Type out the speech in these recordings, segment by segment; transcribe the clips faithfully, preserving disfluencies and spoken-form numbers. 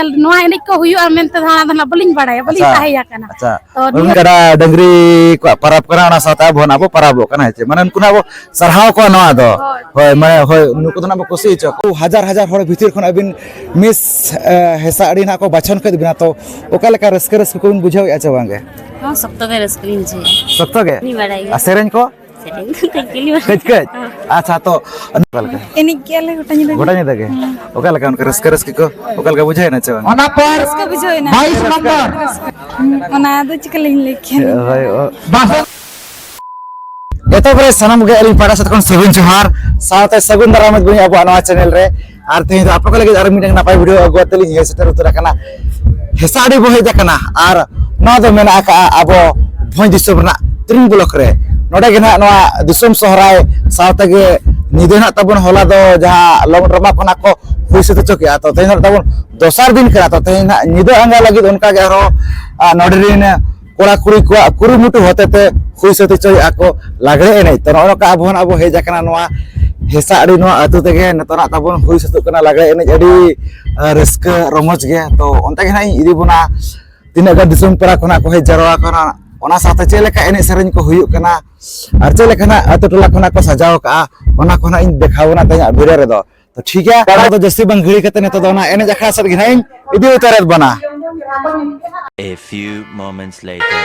ᱱᱚᱣᱟ ᱮᱱᱮᱡ ᱠᱚ ᱦᱩᱭᱩᱜᱼᱟ ᱢᱮᱱᱛᱮ ᱫᱚ ᱚᱱᱟ ᱫᱚ ᱱᱟᱜ ᱵᱟᱹᱞᱤᱧ ᱵᱟᱲᱟᱭᱟ, ᱵᱟᱹᱞᱤᱧ ᱟᱪᱪᱷᱟ᱾ ᱛᱟᱦᱮᱸ ᱟᱠᱟᱱᱟ᱾ ᱟᱪᱪᱷᱟ᱾ ᱛᱚ ᱩᱱᱤ ᱱᱤᱭᱟᱹ ᱠᱟᱰᱟ ᱰᱟᱹᱝᱨᱤ ᱠᱚᱣᱟᱜ ᱯᱟᱨᱟᱵᱽ ᱠᱟᱱᱟ, ᱚᱱᱟ ᱥᱟᱶᱛᱮ ᱟᱵᱚ ᱦᱚᱸ ᱟᱵᱚ ᱯᱟᱨᱟᱵᱚᱜ ᱠᱟᱱᱟ, ᱦᱮᱸ ᱪᱮ? ᱢᱟᱱᱮ ᱩᱱᱠᱩ ᱦᱚᱸ ᱟᱵᱚ ᱥᱟᱨᱦᱟᱣ ᱠᱚᱣᱟ ᱱᱚᱣᱟ ᱫᱚ᱾ ᱦᱳᱭ᱾ ᱦᱳᱭ, ᱢᱟᱱᱮ, ᱦᱳᱭ, ᱱᱩᱠᱩ ᱫᱚ ᱱᱟᱜ ᱵᱚ ᱠᱩᱥᱤ ᱦᱚᱪᱚ ᱠᱚᱣᱟ᱾ ᱦᱟᱡᱟᱨ ᱦᱟᱡᱟᱨ ᱦᱚᱲ ᱵᱷᱤᱛᱤᱨ ᱠᱷᱚᱱ ᱟᱹᱵᱤᱱ ᱢᱤᱥ, ᱮ, ᱦᱮᱸᱥᱟᱜ ᱟᱹᱰᱤ ᱱᱟᱜ ᱠᱚ ᱵᱟᱪᱷᱚᱱ ᱠᱮᱫ ᱵᱤᱱᱟ, ᱛᱚ ᱚᱠᱟ ᱞᱮᱠᱟ ᱨᱟᱹᱥᱠᱟᱹ, ᱨᱟᱹᱥᱠᱟᱹ ᱠᱚᱵᱤᱱ ᱵᱩᱡᱷᱟᱹᱣᱮᱫᱼᱟ ᱪᱮ ᱵᱟᱝᱜᱮ? ᱦᱚᱸ, ᱥᱚᱠᱛᱚ ᱜᱮ ᱨᱟᱹᱥᱠᱟᱹ ᱞᱤᱧ ᱵᱩᱡᱷᱟᱹᱣᱟ᱾ ᱥᱚᱠᱛᱚ ᱜᱮ? ᱩᱱᱤ ᱵᱟᱲᱟᱭ ᱜᱮᱭᱟ᱾ ᱟᱨ ᱥᱮᱨᱮᱧ ᱠᱚ? ᱥᱮᱨᱮᱧ ᱫᱚ ᱠᱟᱹᱡ ᱠᱟᱹᱡ ᱞᱤᱧ ᱵᱟᱲᱟᱭᱟ᱾ ᱠᱟᱹᱡ ᱠᱟᱹᱡ? ᱦᱚᱸ᱾ ᱟᱪᱪᱷᱟ, ᱛᱚ ᱚᱠᱟ ᱞᱮᱠᱟ? ᱮᱱᱮᱡ ᱠᱮᱜᱼᱟ ᱞᱮ ᱜᱚᱴᱟ ᱧᱤᱫᱟᱹ ᱜᱮ᱾ ᱜᱚᱴᱟ ᱧᱤᱫᱟᱹ ᱜᱮ? ᱦᱩᱸ᱾ ᱚᱠᱟ ᱞᱮᱠᱟ ᱚᱱᱠᱟ ᱨᱟᱹᱥᱠᱟᱹ, ᱨᱟᱹᱥᱠᱟᱹ ᱠᱚ ᱚᱠᱟ ᱞᱮᱠᱟ ᱵᱩᱡᱷᱟᱹᱣᱮᱱᱟ ᱪᱮ ᱵᱟᱝ? ᱚᱱᱟ ᱯᱚᱨ ᱨᱟᱹᱥᱠᱟᱹ ᱵᱩᱡᱷᱟᱹᱣ ᱮᱱᱟ᱾ ᱵᱟᱭᱤᱥ ᱱᱚᱢᱵᱚᱨ᱾ ᱦᱩᱸ, ᱚᱱᱟ ᱫᱚ ᱪᱤᱠᱟᱹ ᱞᱤᱧ ᱞᱟᱹᱭ ᱠᱮᱭᱟ? ᱦᱳᱭ, ᱚ-, ᱵᱟᱥᱚᱱ ᱮᱛᱚᱦᱚᱵ ᱨᱮ ᱥᱟᱱᱟᱢ ᱜᱮ ᱟᱹᱞᱤᱧ ᱯᱟᱦᱴᱟ ᱥᱮᱫ ᱠᱷᱚᱱ ᱥᱟᱹᱜᱩᱱ ᱡᱚᱦᱟᱨ, ᱥᱟᱶᱛᱮ ᱥᱟᱹᱜᱩᱱ ᱫᱟᱨᱟᱢ ᱮᱫ ᱵᱚᱱᱟ ᱟᱵᱚᱣᱟᱜ ᱱᱚᱣᱟ channel ᱨᱮ᱾ ᱟᱨ ᱛᱮᱦᱮᱧ ᱫᱚ ᱟᱯᱮ ᱠᱚ ᱞᱟᱹᱜᱤᱫ ᱟᱨ ᱢᱤᱫᱴᱟᱝ ᱱᱟᱯᱟᱭ video ᱟᱹᱜᱩ ᱠᱟᱛᱮ ᱞᱤᱧ ᱦᱮᱡ ᱥᱮᱴᱮᱨ ᱩᱛᱟᱹᱨ ᱟᱠᱟᱱᱟ᱾ ᱦᱮᱸᱥᱟᱜ ᱟᱹᱰᱤ ᱵᱚ ᱦᱮᱡ ᱟᱠᱟᱱᱟ ᱟᱨ ᱱᱚᱣᱟ ᱫᱚ ᱢᱮᱱᱟᱜ ᱟᱠᱟᱫᱼᱟ ᱟᱵᱚ ᱵᱷᱚᱸᱡᱽ ᱫᱤᱥᱚᱢ ᱨᱮᱱᱟᱜ ᱛᱤᱨᱤᱝ block ᱨᱮ᱾ ᱱᱚᱰᱮ ᱜᱮ ᱱᱟᱦᱟᱜ ᱱᱚᱣᱟ ᱫᱤᱥᱚᱢ ᱥᱚᱦᱨᱟᱭ ᱥᱟᱶ ᱛᱮᱜᱮ ᱧᱤᱫᱟᱹ ᱱᱟᱦᱟᱜ ᱛᱟᱵᱚᱱ ᱦᱚᱞᱟ ᱫᱚ ᱡᱟᱦᱟᱸ ᱞᱚᱝ drama ᱠᱷᱚᱱᱟᱜ ᱠᱚ ᱦᱩᱭ ᱥᱟᱹᱛ ᱦᱚᱪᱚ ᱠᱮᱜᱼᱟ, ᱛᱚ ᱛᱮᱦᱮᱧ ᱱᱟᱦᱟᱜ ᱛᱟᱵᱚᱱ ᱫᱚᱥᱟᱨ ᱫᱤᱱ ᱠᱟᱱᱟ᱾ ᱛᱚ ᱛᱮᱦᱮᱧ ᱱᱟᱦᱟᱜ ᱧᱤᱫᱟᱹ ᱟᱸᱜᱟ ᱞᱟᱹᱜᱤᱫ ᱚᱱᱠᱟ ᱜᱮ ᱟᱨᱦᱚᱸ, ᱟ, ᱱᱚᱰᱮ ᱨᱮᱱ ᱠᱚᱲᱟ ᱠᱩᱲᱤ ᱠᱚᱣᱟᱜ ᱠᱩᱨᱩᱢᱩᱴᱩ ᱦᱚᱛᱮ ᱛᱮ ᱦᱩᱭ ᱥᱟᱹᱛ ᱦᱚᱪᱚᱭᱮᱫᱼᱟ ᱠᱚ ᱞᱟᱜᱽᱲᱮ ᱮᱱᱮᱡ᱾ ᱛᱚ ᱱᱚᱜᱼᱚ ᱱᱚᱝᱠᱟ ᱟᱵᱚ ᱦᱚᱸ ᱱᱟᱜ ᱵᱚ ᱦᱮᱡ ᱟᱠᱟᱱᱟ ᱱᱚᱣᱟ ᱦᱮᱸᱥᱟᱜ ᱟᱹᱰᱤ ᱱᱚᱣᱟ ᱟᱹᱛᱩ ᱛᱮᱜᱮ ᱱᱤᱛᱚᱜ ᱱᱟᱜ ᱛᱟᱵᱚᱱ ᱦᱩᱭ ᱥᱟᱹᱛᱚᱜ ᱠᱟᱱᱟ ᱞᱟᱜᱽᱲᱮ ᱮᱱᱮᱡ ᱟᱹᱰᱤ, ᱟ, ᱨᱟᱹᱥᱠᱟᱹ ᱨᱚᱢᱚᱡᱽ ᱜᱮ᱾ ᱛᱚ ᱚᱱᱛᱮ ᱜᱮ ᱱᱟᱜ ᱤᱧ ᱤᱫᱤ ᱵᱚᱱᱟ, ᱛᱤᱱᱟᱹᱜ ᱜᱟᱱ ᱫᱤᱥᱚᱢ ᱯᱮᱲᱟ ᱠᱚ ᱱᱟᱜ ᱠᱚ ᱦᱮᱡ ᱡᱟᱨᱣᱟ ᱟᱠᱟᱱᱟ, ᱚᱱᱟ ᱥᱟᱶᱛᱮ ᱪᱮᱫ ᱞᱮᱠᱟ ᱮᱱᱮᱡ ᱥᱮᱨᱮᱧ ᱠᱚ ᱦᱩᱭᱩᱜ ᱠᱟᱱᱟ ᱟᱨ ᱪᱮᱫ ᱞᱮᱠᱟ ᱱᱟᱜ ᱟᱹᱛᱩ ᱴᱚᱞᱟ ᱠᱷᱚᱱᱟᱜ ᱠᱚ ᱥᱟᱡᱟᱣ ᱠᱟᱜᱼᱟ, ᱚᱱᱟ ᱠᱚ ᱱᱟᱜ ᱤᱧ ᱫᱮᱠᱷᱟᱣ ᱵᱚᱱᱟ ᱛᱮᱦᱮᱧᱟᱜ video ᱨᱮᱫᱚ᱾ ᱛᱚ ᱴᱷᱤᱠ ᱜᱮᱭᱟ, ᱚᱱᱟ ᱫᱚ ᱡᱟᱹᱥᱛᱤ ᱵᱟᱝ ᱜᱷᱟᱹᱲᱤ ᱠᱟᱛᱮ ᱱᱤᱛᱚᱜ ᱫᱚ ᱚᱱᱟ ᱮᱱᱮᱡ ᱟᱠᱷᱲᱟ ᱥᱮᱫ ᱜᱮ ᱱᱟᱜ ᱤᱧ ᱤᱫᱤ ᱩᱛᱟᱹᱨᱮᱫ ᱵᱚᱱᱟ᱾ A few moments later.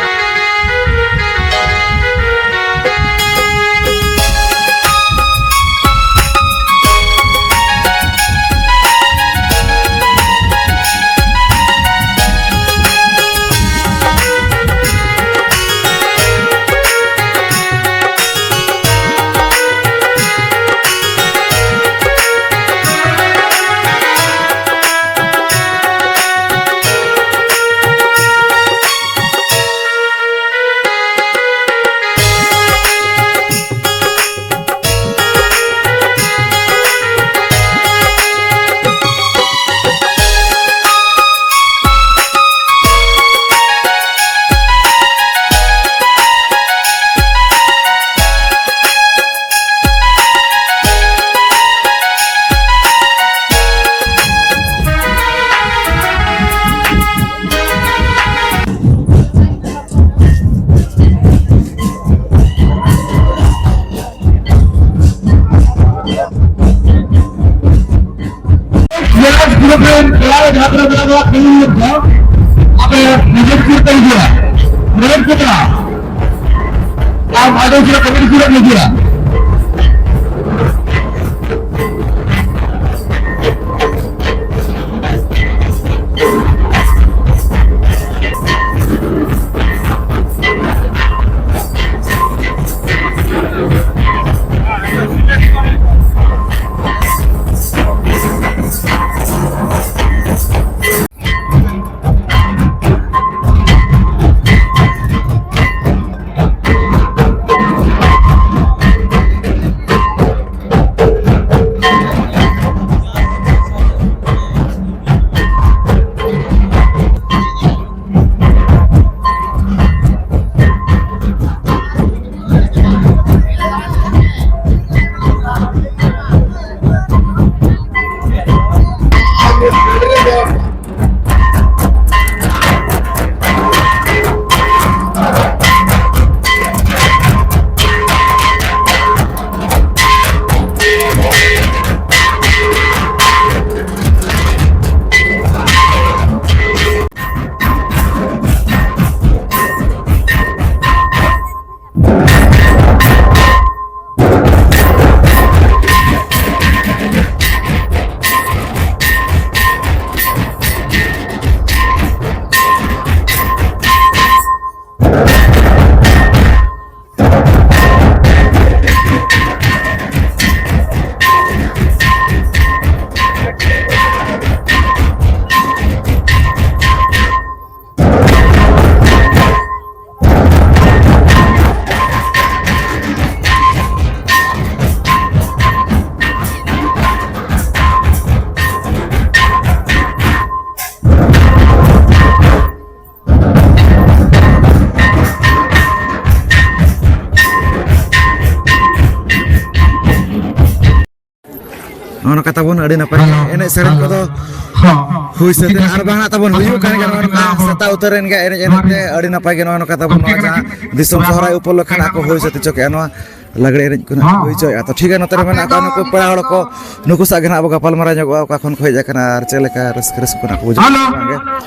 ᱡᱟᱦᱟᱸ ᱛᱤᱱᱟᱹᱜ ᱢᱮᱱᱟᱜ ᱠᱚᱣᱟ, ᱠᱟᱹᱢᱤ ᱦᱩᱭᱩᱜ ᱠᱟᱱᱟ, ᱟᱯᱮ ᱱᱤᱡᱮᱨ ᱥᱩᱨ ᱛᱮ ᱦᱤᱡᱩᱜᱼᱟ, ᱱᱤᱡᱮᱨ ᱥᱩᱨ ᱛᱮ ᱟᱢ ᱟᱫᱚ ᱥᱩᱨ ᱠᱟᱹᱢᱤ ᱥᱩᱨ ᱦᱤᱡᱩᱜᱼᱟ᱾ ᱱᱚᱜᱼᱚ ᱱᱚᱝᱠᱟ ᱛᱟᱵᱚᱱ ᱟᱹᱰᱤ ᱱᱟᱯᱟᱭ ᱮᱱᱮᱡ ᱥᱮᱨᱮᱧ ᱠᱚᱫᱚ ᱦᱩᱭ ᱥᱟᱹᱛ ᱮᱱᱟ᱾ ᱟᱨ ᱵᱟᱝ ᱱᱟᱜ ᱛᱟᱵᱚᱱ ᱦᱩᱭᱩᱜ ᱠᱟᱱ ᱜᱮᱭᱟ ᱱᱚᱜᱼᱚ ᱱᱚᱝᱠᱟ ᱥᱮᱛᱟᱜ ᱩᱛᱟᱹᱨ ᱮᱱ ᱜᱮᱭᱟ ᱮᱱᱮᱡ ᱮᱱᱮᱡ ᱛᱮ᱾ ᱟᱹᱰᱤ ᱱᱟᱯᱟᱭ ᱜᱮ ᱱᱚᱜᱼᱚ ᱱᱚᱝᱠᱟ ᱛᱟᱵᱚᱱ ᱱᱚᱣᱟ ᱡᱟᱦᱟᱸ ᱫᱤᱥᱚᱢ ᱥᱚᱦᱨᱟᱭ ᱩᱯᱚᱞᱚᱠᱠᱷᱮ ᱱᱟᱜ ᱠᱚ ᱦᱩᱭ ᱥᱟᱹᱛ ᱦᱚᱪᱚ ᱠᱮᱜᱼᱟ ᱱᱚᱣᱟ ᱞᱟᱜᱽᱲᱮ ᱮᱱᱮᱡ ᱠᱚ ᱱᱟᱜ ᱠᱚ ᱦᱚᱸ᱾ ᱦᱩᱭ ᱦᱚᱪᱚᱭᱮᱫᱼᱟ᱾ ᱛᱚ ᱴᱷᱤᱠ ᱜᱮᱭᱟ, ᱱᱚᱛᱮ ᱨᱮ ᱢᱮᱱᱟᱜ ᱠᱚᱣᱟ ᱱᱩᱠᱩ ᱯᱮᱲᱟ ᱦᱚᱲ ᱠᱚ, ᱱᱩᱠᱩ ᱥᱟᱶ ᱜᱮ ᱱᱟᱜ ᱵᱚ ᱜᱟᱯᱟᱞ ᱢᱟᱨᱟᱣ ᱧᱚᱜᱚᱜᱼᱟ, ᱚᱠᱟ ᱠᱷᱚᱱ ᱠᱚ ᱦᱮᱡ ᱟᱠᱟᱱᱟ ᱟᱨ ᱪᱮᱫ ᱞᱮᱠᱟ ᱨᱟᱹᱥᱠᱟᱹ ᱨᱟᱹᱥᱠᱟᱹ ᱱᱟᱜ ᱠᱚ ᱵᱩᱡᱷᱟᱹᱣ ᱦᱮᱞᱳ᱾ ᱠᱟᱱᱟ ᱜᱮ᱾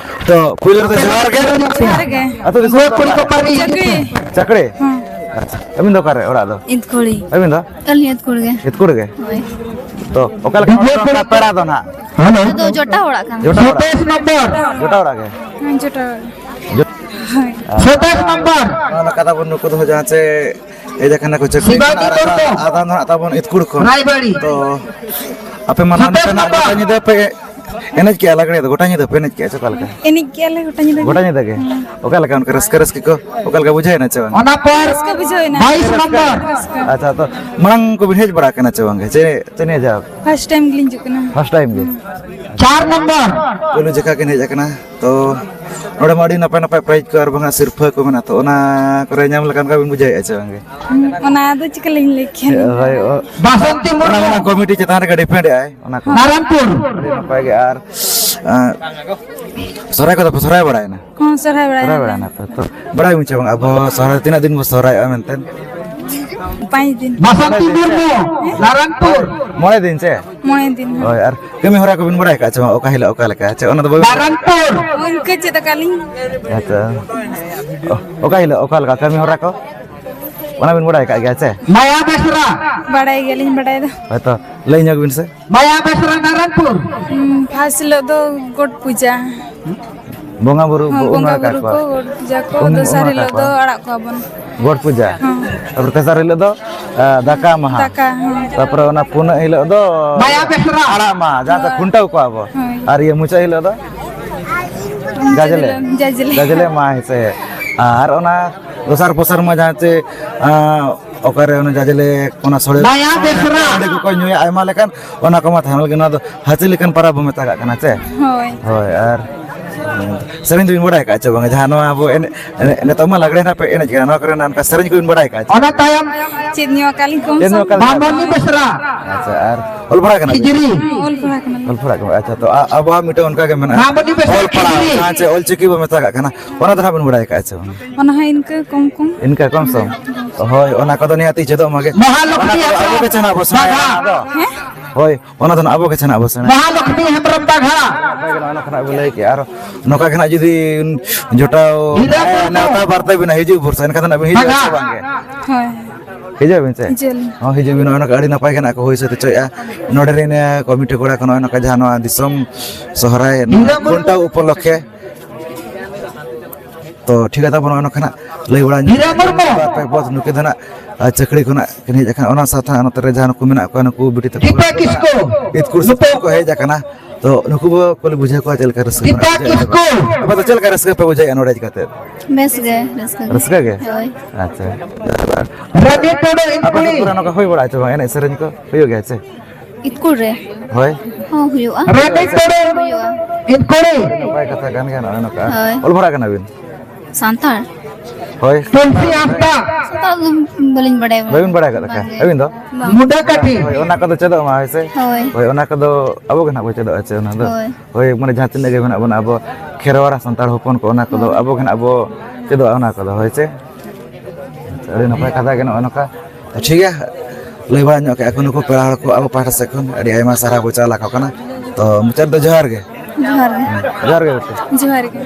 ᱛᱚ ᱯᱩᱭᱞᱩ ᱨᱮᱫᱚ ᱡᱚᱦᱟᱨ ᱜᱮ᱾ ᱡᱚᱦᱟᱨ ᱜᱮ᱾ ᱟᱹᱛᱩ ᱫᱤᱥᱚᱢ ᱫᱚ ᱚᱠᱟ? ᱪᱟᱹᱠᱲᱤ᱾ ᱪᱟᱹᱠᱲᱤ? ᱦᱮᱸ᱾ ᱟᱪᱪᱷᱟ, ᱟᱹᱵᱤᱱ ᱫᱚ ᱚᱠᱟᱨᱮ ᱚᱲᱟᱜ ᱫᱚ? ᱤᱛᱠᱩᱲᱤ᱾ ᱟᱹᱵᱤᱱ ᱫᱚ? ᱟᱹᱞᱤᱧ ᱤᱛᱠᱩᱲ ᱜᱮ᱾ ᱤᱛᱠᱩᱲ ᱜᱮ? ᱦᱳᱭ᱾ ᱛᱚ ᱚᱠᱟ ᱞᱮᱠᱟ ᱚᱲᱟᱜ ᱫᱚ, ᱯᱮᱲᱟ ᱫᱚ ᱱᱟᱜ? ᱦᱮᱞᱳ᱾ ᱟᱞᱮ ᱫᱚ ᱡᱚᱴᱟ ᱚᱲᱟᱜ ᱠᱟᱱ᱾ ᱡᱚᱴᱟ ᱚᱲᱟᱜ? ᱥᱚᱛᱟᱭᱤᱥ ᱱᱚᱢᱵᱚᱨ᱾ ᱡᱚᱴᱟ ᱚᱲᱟᱜ ᱜᱮ? ᱦᱮᱸ, ᱡᱚᱴᱟ ᱚᱲᱟᱜ᱾ ᱦᱳᱭ᱾ ᱥᱚᱛᱟᱭᱤᱥ ᱱᱚᱢᱵᱚᱨ᱾ ᱱᱚᱣᱟ ᱠᱟᱛᱷᱟ ᱵᱚᱱ, ᱱᱩᱠᱩ ᱫᱚ ᱡᱟᱦᱟᱸ ᱪᱮ ᱦᱮᱡ ᱟᱠᱟᱱᱟ ᱠᱚ ᱪᱟᱹᱠᱨᱤ ᱥᱤᱵᱟᱡᱤ ᱠᱷᱚᱱ, ᱟᱨ ᱢᱩᱨᱢᱩ᱾ ᱟᱫᱷᱟ, ᱟᱫᱷᱟ ᱫᱚ ᱦᱟᱸᱜ ᱛᱟᱵᱚᱱ ᱤᱛᱠᱩᱲ ᱠᱷᱚᱱ᱾ ᱨᱟᱭᱵᱟᱲᱤ᱾ ᱛᱚ ᱟᱯᱮ ᱢᱟ ᱱᱟᱜ ᱥᱚᱛᱟᱭᱤᱥ ᱱᱚᱝᱠᱟ ᱱᱚᱢᱵᱚᱨ᱾ ᱜᱚᱴᱟ ᱧᱤᱫᱟᱹ ᱯᱮ ᱮᱱᱮᱡ ᱠᱮᱜᱼᱟ ᱞᱟᱜᱽᱲᱮ ᱫᱚ? ᱜᱚᱴᱟ ᱧᱤᱫᱟᱹ ᱯᱮ ᱮᱱᱮᱡ ᱠᱮᱜᱼᱟ ᱥᱮ ᱚᱠᱟ ᱞᱮᱠᱟ? ᱮᱱᱮᱡ ᱠᱮᱜᱼᱟ ᱞᱮ ᱜᱚᱴᱟ ᱧᱤᱫᱟᱹ᱾ ᱜᱚᱴᱟ ᱧᱤᱫᱟᱹ ᱜᱮ? ᱦᱮᱸ᱾ ᱚᱠᱟ ᱞᱮᱠᱟ ᱚᱱᱠᱟ ᱨᱟᱹᱥᱠᱟᱹ, ᱨᱟᱹᱥᱠᱟᱹ ᱠᱚ ᱚᱠᱟ ᱞᱮᱠᱟ ᱵᱩᱡᱷᱟᱹᱣ ᱮᱱᱟ ᱪᱮ ᱵᱟᱝ? ᱚᱱᱟ ᱯᱚᱨ ᱨᱟᱹᱥᱠᱟᱹ ᱵᱩᱡᱷᱟᱹᱣ ᱮᱱᱟ᱾ ᱵᱟᱭᱤᱥ ᱱᱚᱢᱵᱚᱨ᱾ ᱨᱟᱹᱥᱠᱟᱹ᱾ ᱟᱪᱪᱷᱟ, ᱛᱚ ᱢᱟᱲᱟᱝ ᱠᱚᱵᱤᱱ ᱦᱮᱡ ᱵᱟᱲᱟ ᱟᱠᱟᱱᱟ ᱪᱮ ᱵᱟᱝ ᱜᱮ? ᱪᱮ, ᱪᱮ ᱱᱤᱭᱟᱹ ᱡᱟᱣ? ᱯᱷᱟᱥᱴ ᱴᱟᱭᱤᱢ ᱜᱮᱞᱤᱧ ᱦᱤᱡᱩᱜ ᱠᱟᱱᱟ᱾ ᱯᱷᱟᱥᱴ ᱴᱟᱭᱤᱢ ᱜᱮ? ᱦᱩᱸ᱾ ᱪᱟᱨ ᱱᱚᱢᱵᱚᱨ᱾ ᱯᱳᱭᱞᱳ ᱡᱚᱠᱷᱟ ᱜᱮ ᱦᱮᱡ ᱟᱠᱟᱱᱟ᱾ ᱛᱚ ᱱᱚᱰᱮ ᱢᱟ ᱟᱹᱰᱤ ᱱᱟᱯᱟᱭ ᱱᱟᱯᱟᱭ ᱯᱨᱟᱭᱤᱡᱽ ᱠᱚ ᱟᱨ ᱵᱟᱝᱟ ᱥᱤᱨᱯᱷᱟᱹ ᱠᱚ ᱢᱮᱱᱟᱜᱼᱟ, ᱛᱚ ᱚᱱᱟ ᱠᱚᱨᱮ ᱧᱟᱢ ᱞᱮᱠᱷᱟᱱ ᱚᱱᱠᱟ ᱵᱤᱱ ᱵᱩᱡᱷᱟᱹᱣᱮᱫᱼᱟ ᱪᱮ ᱵᱟᱝᱜᱮ? ᱦᱩᱸ, ᱚᱱᱟ ᱫᱚ ᱪᱤᱠᱟᱹᱞᱤᱧ ᱞᱟᱹᱭ ᱠᱮᱭᱟ? ᱦᱳᱭ, ᱚ-, ᱵᱟᱥᱚᱱᱛᱤ ᱚᱱᱟ ᱢᱩᱨᱢᱩ᱾ ᱢᱟ ᱠᱚᱢᱤᱴᱤ ᱪᱮᱛᱟᱱ ᱨᱮᱜᱮ ᱰᱤᱯᱮᱱᱰ ᱮᱜᱼᱟᱭ, ᱚᱱᱟ ᱠᱚ᱾ ᱱᱟᱨᱟᱱᱯᱩᱨ᱾ ᱟᱹᱰᱤ ᱱᱟᱯᱟᱭ ᱜᱮ᱾ ᱟᱨ, ᱟᱸ, ᱥᱚᱦᱨᱟᱭ ᱠᱚᱫᱚ ᱯᱮ ᱥᱚᱦᱨᱟᱭ ᱵᱟᱲᱟᱭᱮᱱᱟ? ᱦᱚᱸ, ᱥᱚᱦᱨᱟᱭ ᱵᱟᱲᱟᱭᱮᱱᱟ᱾ ᱥᱚᱦᱨᱟᱭ ᱵᱟᱲᱟᱭᱮᱱᱟ ᱯᱮ? ᱛᱚ ᱵᱟᱲᱟᱭ ᱢᱩᱪᱟᱹᱫ ᱵᱟᱝ, ᱟᱵᱚ ᱥᱚᱦᱨᱟᱭ ᱛᱤᱱᱟᱹᱜ ᱫᱤᱱ ᱵᱚ ᱥᱚᱦᱨᱟᱭᱚᱜᱼᱟ ᱢᱮᱱᱛᱮ? ᱯᱟᱸᱪ ᱫᱤᱱ᱾ ᱵᱟᱥᱚᱱᱛᱤ ᱢᱩᱨᱢᱩ, ᱱᱟᱨᱟᱱᱯᱩᱨ᱾ ᱢᱚᱬᱮ ᱫᱤᱱ ᱪᱮ? ᱢᱚᱬᱮ ᱫᱤᱱ, ᱦᱮᱸ᱾ ᱦᱳᱭ, ᱟᱨ ᱠᱟᱹᱢᱤ ᱦᱚᱨᱟ ᱠᱚᱵᱤᱱ ᱵᱟᱲᱟᱭ ᱟᱠᱟᱫ ᱪᱮ ᱵᱟᱝ? ᱚᱠᱟ ᱦᱤᱞᱳᱜ ᱚᱠᱟ ᱞᱮᱠᱟ? ᱪᱮ ᱚᱱᱟ ᱫᱚ ᱵᱟᱹᱵᱤᱱ ᱵᱟᱨᱟᱱᱯᱩᱨ᱾ ᱦᱳᱭ, ᱤᱱᱠᱟᱹ ᱪᱮᱫ ᱟᱠᱟᱫ ᱞᱤᱧ᱾ ᱟᱪᱪᱷᱟ᱾ ᱚ-, ᱚᱠᱟ ᱦᱤᱞᱳᱜ ᱚᱠᱟ ᱞᱮᱠᱟ ᱠᱟᱹᱢᱤ ᱦᱚᱨᱟ ᱠᱚ? ᱚᱱᱟ ᱵᱤᱱ ᱵᱟᱲᱟᱭ ᱟᱠᱟᱫ ᱜᱮᱭᱟ ᱪᱮ? ᱢᱟᱭᱟ ᱵᱮᱥᱨᱟ᱾ ᱵᱟᱲᱟᱭ ᱜᱮᱭᱟᱞᱤᱧ, ᱵᱟᱲᱟᱭ ᱫᱚ᱾ ᱦᱳᱭ ᱛᱚ, ᱞᱟᱹᱭ ᱧᱚᱜ ᱵᱤᱱ ᱥᱮ᱾ ᱢᱟᱭᱟ ᱵᱮᱥᱨᱟ ᱱᱟᱨᱟᱱᱯᱩᱨ᱾ ᱦᱩᱸ, ᱯᱷᱟᱥᱴ ᱦᱤᱞᱳᱜ ᱫᱚ ᱜᱚᱴ ᱯᱩᱡᱟ᱾ ᱵᱚᱸᱜᱟ ᱵᱩᱨᱩ ᱦᱚᱸ, ᱵᱚ ᱩᱢ ᱵᱚᱸᱜᱟ ᱱᱟᱲᱠᱟ ᱵᱩᱨᱩ ᱠᱚᱣᱟ᱾ ᱠᱚ, ᱜᱚᱴ ᱯᱩᱡᱟ ᱠᱚ, ᱩᱢ, ᱩᱢ ᱫᱚᱥᱟᱨ ᱱᱟᱲᱠᱟ ᱦᱤᱞᱳᱜ ᱫᱚ ᱠᱚᱣᱟ᱾ ᱟᱲᱟᱜ ᱠᱚᱣᱟ ᱵᱚᱱ᱾ ᱜᱚᱴ ᱯᱩᱡᱟ᱾ ᱦᱚᱸ᱾ ᱛᱟᱨᱯᱚᱨᱮ ᱛᱮᱥᱟᱨ ᱦᱤᱞᱳᱜ ᱫᱚ, ᱟ, ᱫᱟᱠᱟ ᱢᱟᱦᱟ᱾ ᱫᱟᱠᱟ, ᱦᱚᱸ᱾ ᱛᱟᱨᱯᱚᱨᱮ ᱚᱱᱟ ᱯᱩᱱᱟᱹᱜ ᱦᱤᱞᱳᱜ ᱫᱚ ᱢᱟᱭᱟ ᱵᱮᱥᱨᱟ᱾ ᱟᱲᱟᱜ ᱢᱟ, ᱡᱟᱦᱟᱸ ᱫᱚ ᱦᱳᱭ᱾ ᱠᱷᱩᱱᱴᱟᱹᱣ ᱠᱚᱣᱟ ᱵᱚ᱾ ᱦᱳᱭ᱾ ᱟᱨ ᱤᱭᱟᱹ ᱢᱩᱪᱟᱹᱫ ᱦᱤᱞᱳᱜ ᱫᱚ ᱡᱟᱡᱞᱮ᱾ ᱡᱟᱡᱞᱮ᱾ ᱡᱟᱡᱞᱮ ᱢᱟ ᱦᱮᱸ ᱥᱮ᱾ ᱟᱨ ᱚᱱᱟ ᱫᱚᱥᱟᱨ ᱯᱚᱥᱟᱨ ᱢᱟ ᱡᱟᱦᱟᱸ ᱪᱮ, ᱟ, ᱚᱠᱟᱨᱮ ᱚᱱᱟ ᱡᱟᱡᱞᱮ, ᱚᱱᱟ ᱥᱚᱲᱮ ᱢᱟᱭᱟ ᱵᱮᱥᱨᱟ᱾ ᱦᱟᱺᱰᱤ ᱠᱚᱠᱚ ᱧᱩᱭᱟ ᱟᱭᱢᱟ ᱞᱮᱠᱟᱱ, ᱚᱱᱟ ᱠᱚᱢᱟ ᱛᱟᱦᱮᱱ ᱜᱮ᱾ ᱱᱚᱣᱟ ᱫᱚ ᱦᱟᱹᱛᱤ ᱞᱮᱠᱟᱱ ᱯᱟᱨᱟᱵᱽ ᱵᱚ ᱢᱮᱛᱟᱜᱟᱜ ᱠᱟᱱᱟ ᱪᱮ? ᱦᱳᱭ᱾ ᱦᱳᱭ, ᱟᱨ, ᱩᱸ, ᱥᱮᱨᱮᱧ ᱫᱚᱵᱤᱱ ᱵᱟᱲᱟᱭ ᱟᱠᱟᱫ ᱪᱮ ᱵᱟᱝᱟ? ᱡᱟᱦᱟᱸ ᱱᱚᱣᱟ ᱟᱵᱚ ᱮᱱᱮᱡ, ᱮᱱᱮᱡ, ᱱᱤᱛᱚᱜ ᱢᱟ ᱞᱟᱜᱽᱲᱮ ᱨᱮᱱᱟᱜ ᱯᱮ ᱮᱱᱮᱡ ᱠᱟᱱᱟ, ᱱᱚᱣᱟ ᱠᱚᱨᱮᱱᱟᱜ ᱚᱱᱠᱟ ᱥᱮᱨᱮᱧ ᱠᱚᱵᱤᱱ ᱵᱟᱲᱟᱭ ᱟᱠᱟᱫ ᱪᱮ? ᱚᱱᱟ ᱛᱟᱭᱚᱢ ᱪᱮᱫ ᱧᱚᱜ ᱟᱠᱟᱫ ᱞᱤᱧ ᱠᱚᱢ ᱪᱮᱫ ᱧᱚᱜ ᱥᱚᱢ᱾ ᱟᱠᱟᱫ ᱞᱤᱧ? ᱵᱟᱢᱚᱱᱤ ᱵᱮᱥᱨᱟ᱾ ᱟᱪᱪᱷᱟ, ᱟᱨ ᱚᱞ ᱯᱟᱲᱦᱟᱣ ᱠᱟᱱᱟ ᱵᱤᱱ? ᱦᱮᱸ, ᱚᱞ ᱯᱟᱲᱦᱟᱣ ᱠᱟᱱᱟᱞᱤᱧ᱾ ᱚᱞ ᱯᱟᱲᱦᱟᱜ ᱠᱟᱱᱟ᱾ ᱟᱪᱪᱷᱟ, ᱛᱚ ᱟ-, ᱟᱵᱚᱣᱟᱜ ᱢᱤᱫᱴᱟᱝ ᱚᱱᱠᱟ ᱜᱮ ᱢᱮᱱᱟᱜᱼᱟ, ᱚᱞ ᱯᱟᱲᱦᱟᱣ, ᱡᱟᱦᱟᱸ ᱪᱮ ᱚᱞ ᱪᱤᱠᱤ ᱵᱚ ᱢᱮᱛᱟᱜ ᱠᱟᱱᱟ, ᱚᱱᱟ ᱫᱚ ᱱᱟᱦᱟᱜ ᱵᱤᱱ ᱵᱟᱲᱟᱭ ᱟᱠᱟᱫᱼᱟ ᱥᱮ ᱵᱟᱝ? ᱚᱱᱟ ᱦᱚᱸ ᱤᱱᱠᱟᱹ ᱠᱚᱢ ᱠᱚᱢ᱾ ᱤᱱᱠᱟᱹ ᱠᱚᱢ ᱥᱚᱢ? ᱦᱳᱭ, ᱚᱱᱟ ᱠᱚᱫᱚ ᱱᱤᱦᱟᱹᱛᱤ ᱪᱮᱫᱚᱜ ᱢᱟᱜᱮ᱾ ᱚᱱᱟ ᱠᱚᱫᱚ ᱟᱵᱚ ᱜᱮ ᱪᱮ ᱱᱟᱦᱟᱜ ᱵᱚ ᱥᱮᱬᱟᱭᱟ ᱚᱱᱟ ᱫᱚ᱾ ᱦᱮᱸ? ᱦᱳᱭ, ᱚᱱᱟ ᱫᱚ ᱱᱟᱦᱟᱜ ᱟᱵᱚ ᱜᱮ ᱪᱮ ᱱᱟᱦᱟᱜ ᱵᱚ ᱥᱮᱬᱟᱭᱟ᱾ ᱢᱚᱦᱟᱞᱚᱠᱷᱢᱤ ᱦᱮᱢᱵᱨᱚᱢ ᱵᱟᱜᱷᱟ᱾ ᱱᱚᱜᱼᱚ ᱱᱚᱝᱠᱟ ᱱᱟᱦᱟᱜ ᱵᱚ ᱞᱟᱹᱭ ᱠᱮᱜᱼᱟ᱾ ᱟᱨ ᱱᱚᱝᱠᱟ ᱜᱮ ᱱᱟᱦᱟᱜ ᱡᱩᱫᱤ ᱡᱚᱴᱟᱣ ᱦᱤᱞᱟᱹ ᱵᱩᱨᱩ᱾ ᱱᱮᱣᱛᱟ ᱵᱟᱨᱛᱮ ᱵᱤᱱᱟ ᱦᱤᱡᱩᱜ ᱵᱷᱚᱨᱥᱟ, ᱮᱱᱠᱷᱟᱱ ᱫᱚ ᱱᱟᱦᱟᱜ ᱵᱤᱱ ᱦᱤᱡᱩᱜᱼᱟ ᱥᱮ ᱵᱟᱝ ᱜᱮ? ᱦᱳᱭ᱾ ᱦᱤᱡᱩᱜ ᱟᱵᱤᱱ ᱥᱮ? ᱦᱤᱡᱩᱜ ᱟᱹᱞᱤᱧ᱾ ᱦᱚᱸ, ᱦᱤᱡᱩᱜ ᱵᱤᱱ᱾ ᱱᱚᱜᱼᱚᱭ ᱱᱚᱝᱠᱟ ᱟᱹᱰᱤ ᱱᱟᱯᱟᱭ ᱜᱮ ᱱᱟᱜ ᱠᱚ ᱦᱩᱭ ᱥᱟᱹᱛ ᱦᱚᱪᱚᱭᱮᱫᱼᱟ᱾ ᱱᱚᱰᱮ ᱨᱮᱱ, ᱮ, ᱠᱚᱢᱤᱴᱤ ᱠᱚᱲᱟ ᱠᱚ ᱱᱚᱜᱼᱚᱭ ᱱᱚᱝᱠᱟ ᱡᱟᱦᱟᱸ ᱱᱚᱣᱟ ᱫᱤᱥᱚᱢ ᱥᱚᱦᱨᱟᱭ ᱱᱚᱣᱟ ᱠᱷᱩᱱᱴᱟᱹᱣ ᱩᱯᱚᱞᱚᱠᱠᱷᱮ᱾ ᱛᱚ, ᱴᱷᱤᱠ ᱜᱮᱭᱟ, ᱛᱟᱵᱚᱱ ᱱᱚᱜᱼᱚᱭ ᱱᱚᱝᱠᱟ ᱱᱟᱜ ᱞᱟᱹᱭ ᱵᱟᱲᱟ ᱧᱚᱜ ᱵᱟᱨ ᱯᱮ ᱯᱚᱫ ᱱᱩᱠᱤᱱ ᱫᱚ ᱱᱟᱜ, ᱟ, ᱪᱟᱹᱠᱲᱤ ᱠᱷᱚᱱᱟᱜ ᱠᱤᱱ ᱦᱮᱡ ᱟᱠᱟᱱᱟ᱾ ᱚᱱᱟ ᱥᱟᱶᱛᱮ ᱱᱚᱛᱮ ᱨᱮ ᱡᱟᱦᱟᱸ ᱱᱩᱠᱩ ᱢᱮᱱᱟᱜ ᱠᱚᱣᱟ, ᱱᱩᱠᱩ ᱵᱤᱴᱤ ᱛᱟᱠᱚ ᱫᱤᱯᱟ ᱠᱤᱥᱠᱩ᱾ ᱤᱛᱠᱩᱨ ᱥᱮᱫ ᱠᱚ ᱦᱮᱡ ᱟᱠᱟᱱᱟ᱾ ᱛᱚ, ᱱᱩᱠᱩ ᱵᱚ ᱠᱩᱞᱤ ᱵᱩᱡᱷᱟᱹᱣ ᱠᱚᱣᱟ ᱪᱮᱫ ᱞᱮᱠᱟ ᱨᱟᱹᱥᱠᱟᱹ ᱫᱤᱯᱟ ᱢᱮᱱᱟᱜᱼᱟ? ᱪᱮᱫ ᱞᱮᱠᱟ? ᱠᱤᱥᱠᱩ᱾ ᱟᱯᱮ ᱫᱚ ᱪᱮᱫ ᱞᱮᱠᱟ ᱨᱟᱹᱥᱠᱟᱹ ᱯᱮ ᱵᱩᱡᱷᱟᱹᱣᱮᱫᱼᱟ ᱱᱚᱰᱮ ᱦᱮᱡ ᱠᱟᱛᱮ? ᱵᱮᱥ ᱜᱮ, ᱨᱟᱹᱥᱠᱟᱹ ᱜᱮ᱾ ᱨᱟᱹᱥᱠᱟᱹ ᱜᱮ? ᱦᱳᱭ᱾ ᱟᱪᱪᱷᱟ᱾ ᱨᱟᱱᱤ ᱴᱩᱰᱩ ᱟᱯᱮ ᱤᱱᱠᱩᱞᱤ᱾ ᱥᱮᱫ ᱠᱚᱨᱮ ᱱᱚᱝᱠᱟ ᱦᱩᱭ ᱵᱟᱲᱟᱜᱼᱟ ᱪᱮ ᱵᱟᱝ? ᱮᱱᱮᱡ ᱥᱮᱨᱮᱧ ᱠᱚ ᱦᱩᱭᱩᱜ ᱜᱮᱭᱟ ᱪᱮ? ᱤᱥᱠᱩᱞ ᱨᱮ? ᱦᱳᱭ᱾ ᱦᱚᱸ, ᱦᱩᱭᱩᱜᱼᱟ᱾ ᱨᱟᱱᱤ ᱴᱩᱰᱩ ᱦᱩᱭᱩᱜᱼᱟ᱾ ᱤᱱᱠᱩᱞᱤ᱾ ᱱᱟᱯᱟᱭ ᱠᱟᱛᱷᱟ ᱠᱟᱱ ᱜᱮᱭᱟ ᱱᱚᱜᱼᱚᱭ ᱱᱚᱝᱠᱟ᱾ ᱦᱳᱭ᱾ ᱚᱞ ᱯᱟᱲᱦᱟᱜ ᱠᱟᱱᱟ ᱵᱤᱱ? ᱥᱟᱱᱛᱟᱲ᱾ ᱦᱳᱭ᱾ ᱛᱩᱞᱥᱤ ᱦᱟᱸᱥᱫᱟ᱾ ᱥᱟᱱᱛᱟᱲ ᱫᱚ ᱵᱟᱹᱞᱤᱧ ᱵᱟᱲᱟᱭᱟ᱾ ᱵᱟᱹᱵᱤᱱ ᱵᱟᱲᱟᱭ ᱟᱠᱟᱫ ᱠᱷᱟᱱ? ᱵᱟᱝᱜᱮ᱾ ᱟᱹᱵᱤᱱ ᱫᱚ? ᱵᱟᱝ᱾ ᱢᱩᱰᱟᱹ ᱠᱟᱹᱴᱷᱤ᱾ ᱦᱳᱭ, ᱚᱱᱟ ᱠᱚᱫᱚ ᱪᱮᱫᱚᱜ ᱢᱟ, ᱦᱳᱭ ᱥᱮ? ᱦᱳᱭ᱾ ᱦᱳᱭ, ᱚᱱᱟ ᱠᱚᱫᱚ ᱟᱵᱚ ᱜᱮ ᱱᱟᱦᱟᱜ ᱵᱚ ᱪᱮᱫᱚᱜᱼᱟ ᱪᱮ ᱚᱱᱟ ᱫᱚ᱾ ᱦᱳᱭ᱾ ᱦᱳᱭ, ᱢᱟᱱᱮ ᱡᱟᱦᱟᱸ ᱛᱤᱱᱟᱹᱜ ᱜᱮ ᱢᱮᱱᱟᱜ ᱵᱚᱱᱟ ᱟᱵᱚ ᱠᱷᱮᱨᱣᱟᱲ ᱥᱟᱱᱛᱟᱲ ᱦᱚᱯᱚᱱ ᱠᱚ, ᱚᱱᱟ ᱠᱚᱫᱚ ᱦᱳᱭ᱾ ᱟᱵᱚ ᱜᱮ ᱱᱟᱦᱟᱜ ᱵᱚ ᱪᱮᱫᱚᱜᱼᱟ ᱚᱱᱟ ᱠᱚᱫᱚ, ᱦᱳᱭ ᱥᱮ? ᱟᱹᱰᱤ ᱱᱟᱯᱟᱭ ᱠᱟᱛᱷᱟ ᱜᱮ ᱱᱚᱜᱼᱚᱭ ᱱᱚᱝᱠᱟ᱾ ᱴᱷᱤᱠ ᱜᱮᱭᱟ, ᱞᱟᱹᱭ ᱵᱟᱲᱟ ᱧᱚᱜ ᱠᱮᱜᱼᱟ ᱠᱚ ᱱᱩᱠᱩ ᱯᱮᱲᱟ ᱦᱚᱲ ᱠᱚ ᱟᱵᱚ ᱯᱟᱦᱴᱟ ᱥᱮᱫ ᱠᱷᱚᱱ ᱟᱹᱰᱤ ᱟᱭᱢᱟ ᱥᱟᱨᱦᱟᱣ ᱵᱚ ᱪᱟᱞ ᱟᱠᱚ ᱠᱟᱱᱟ᱾ ᱛᱚ ᱢᱩᱪᱟᱹᱫ ᱫᱚ ᱡᱚᱦᱟᱨ ᱜᱮ᱾ ᱡᱚᱦᱟᱨ ᱜᱮ᱾ ᱦᱮᱸ, ᱡᱚᱦᱟᱨ ᱜᱮ ᱵᱮᱴᱟ᱾ ᱡᱚᱦᱟᱨ ᱜᱮ᱾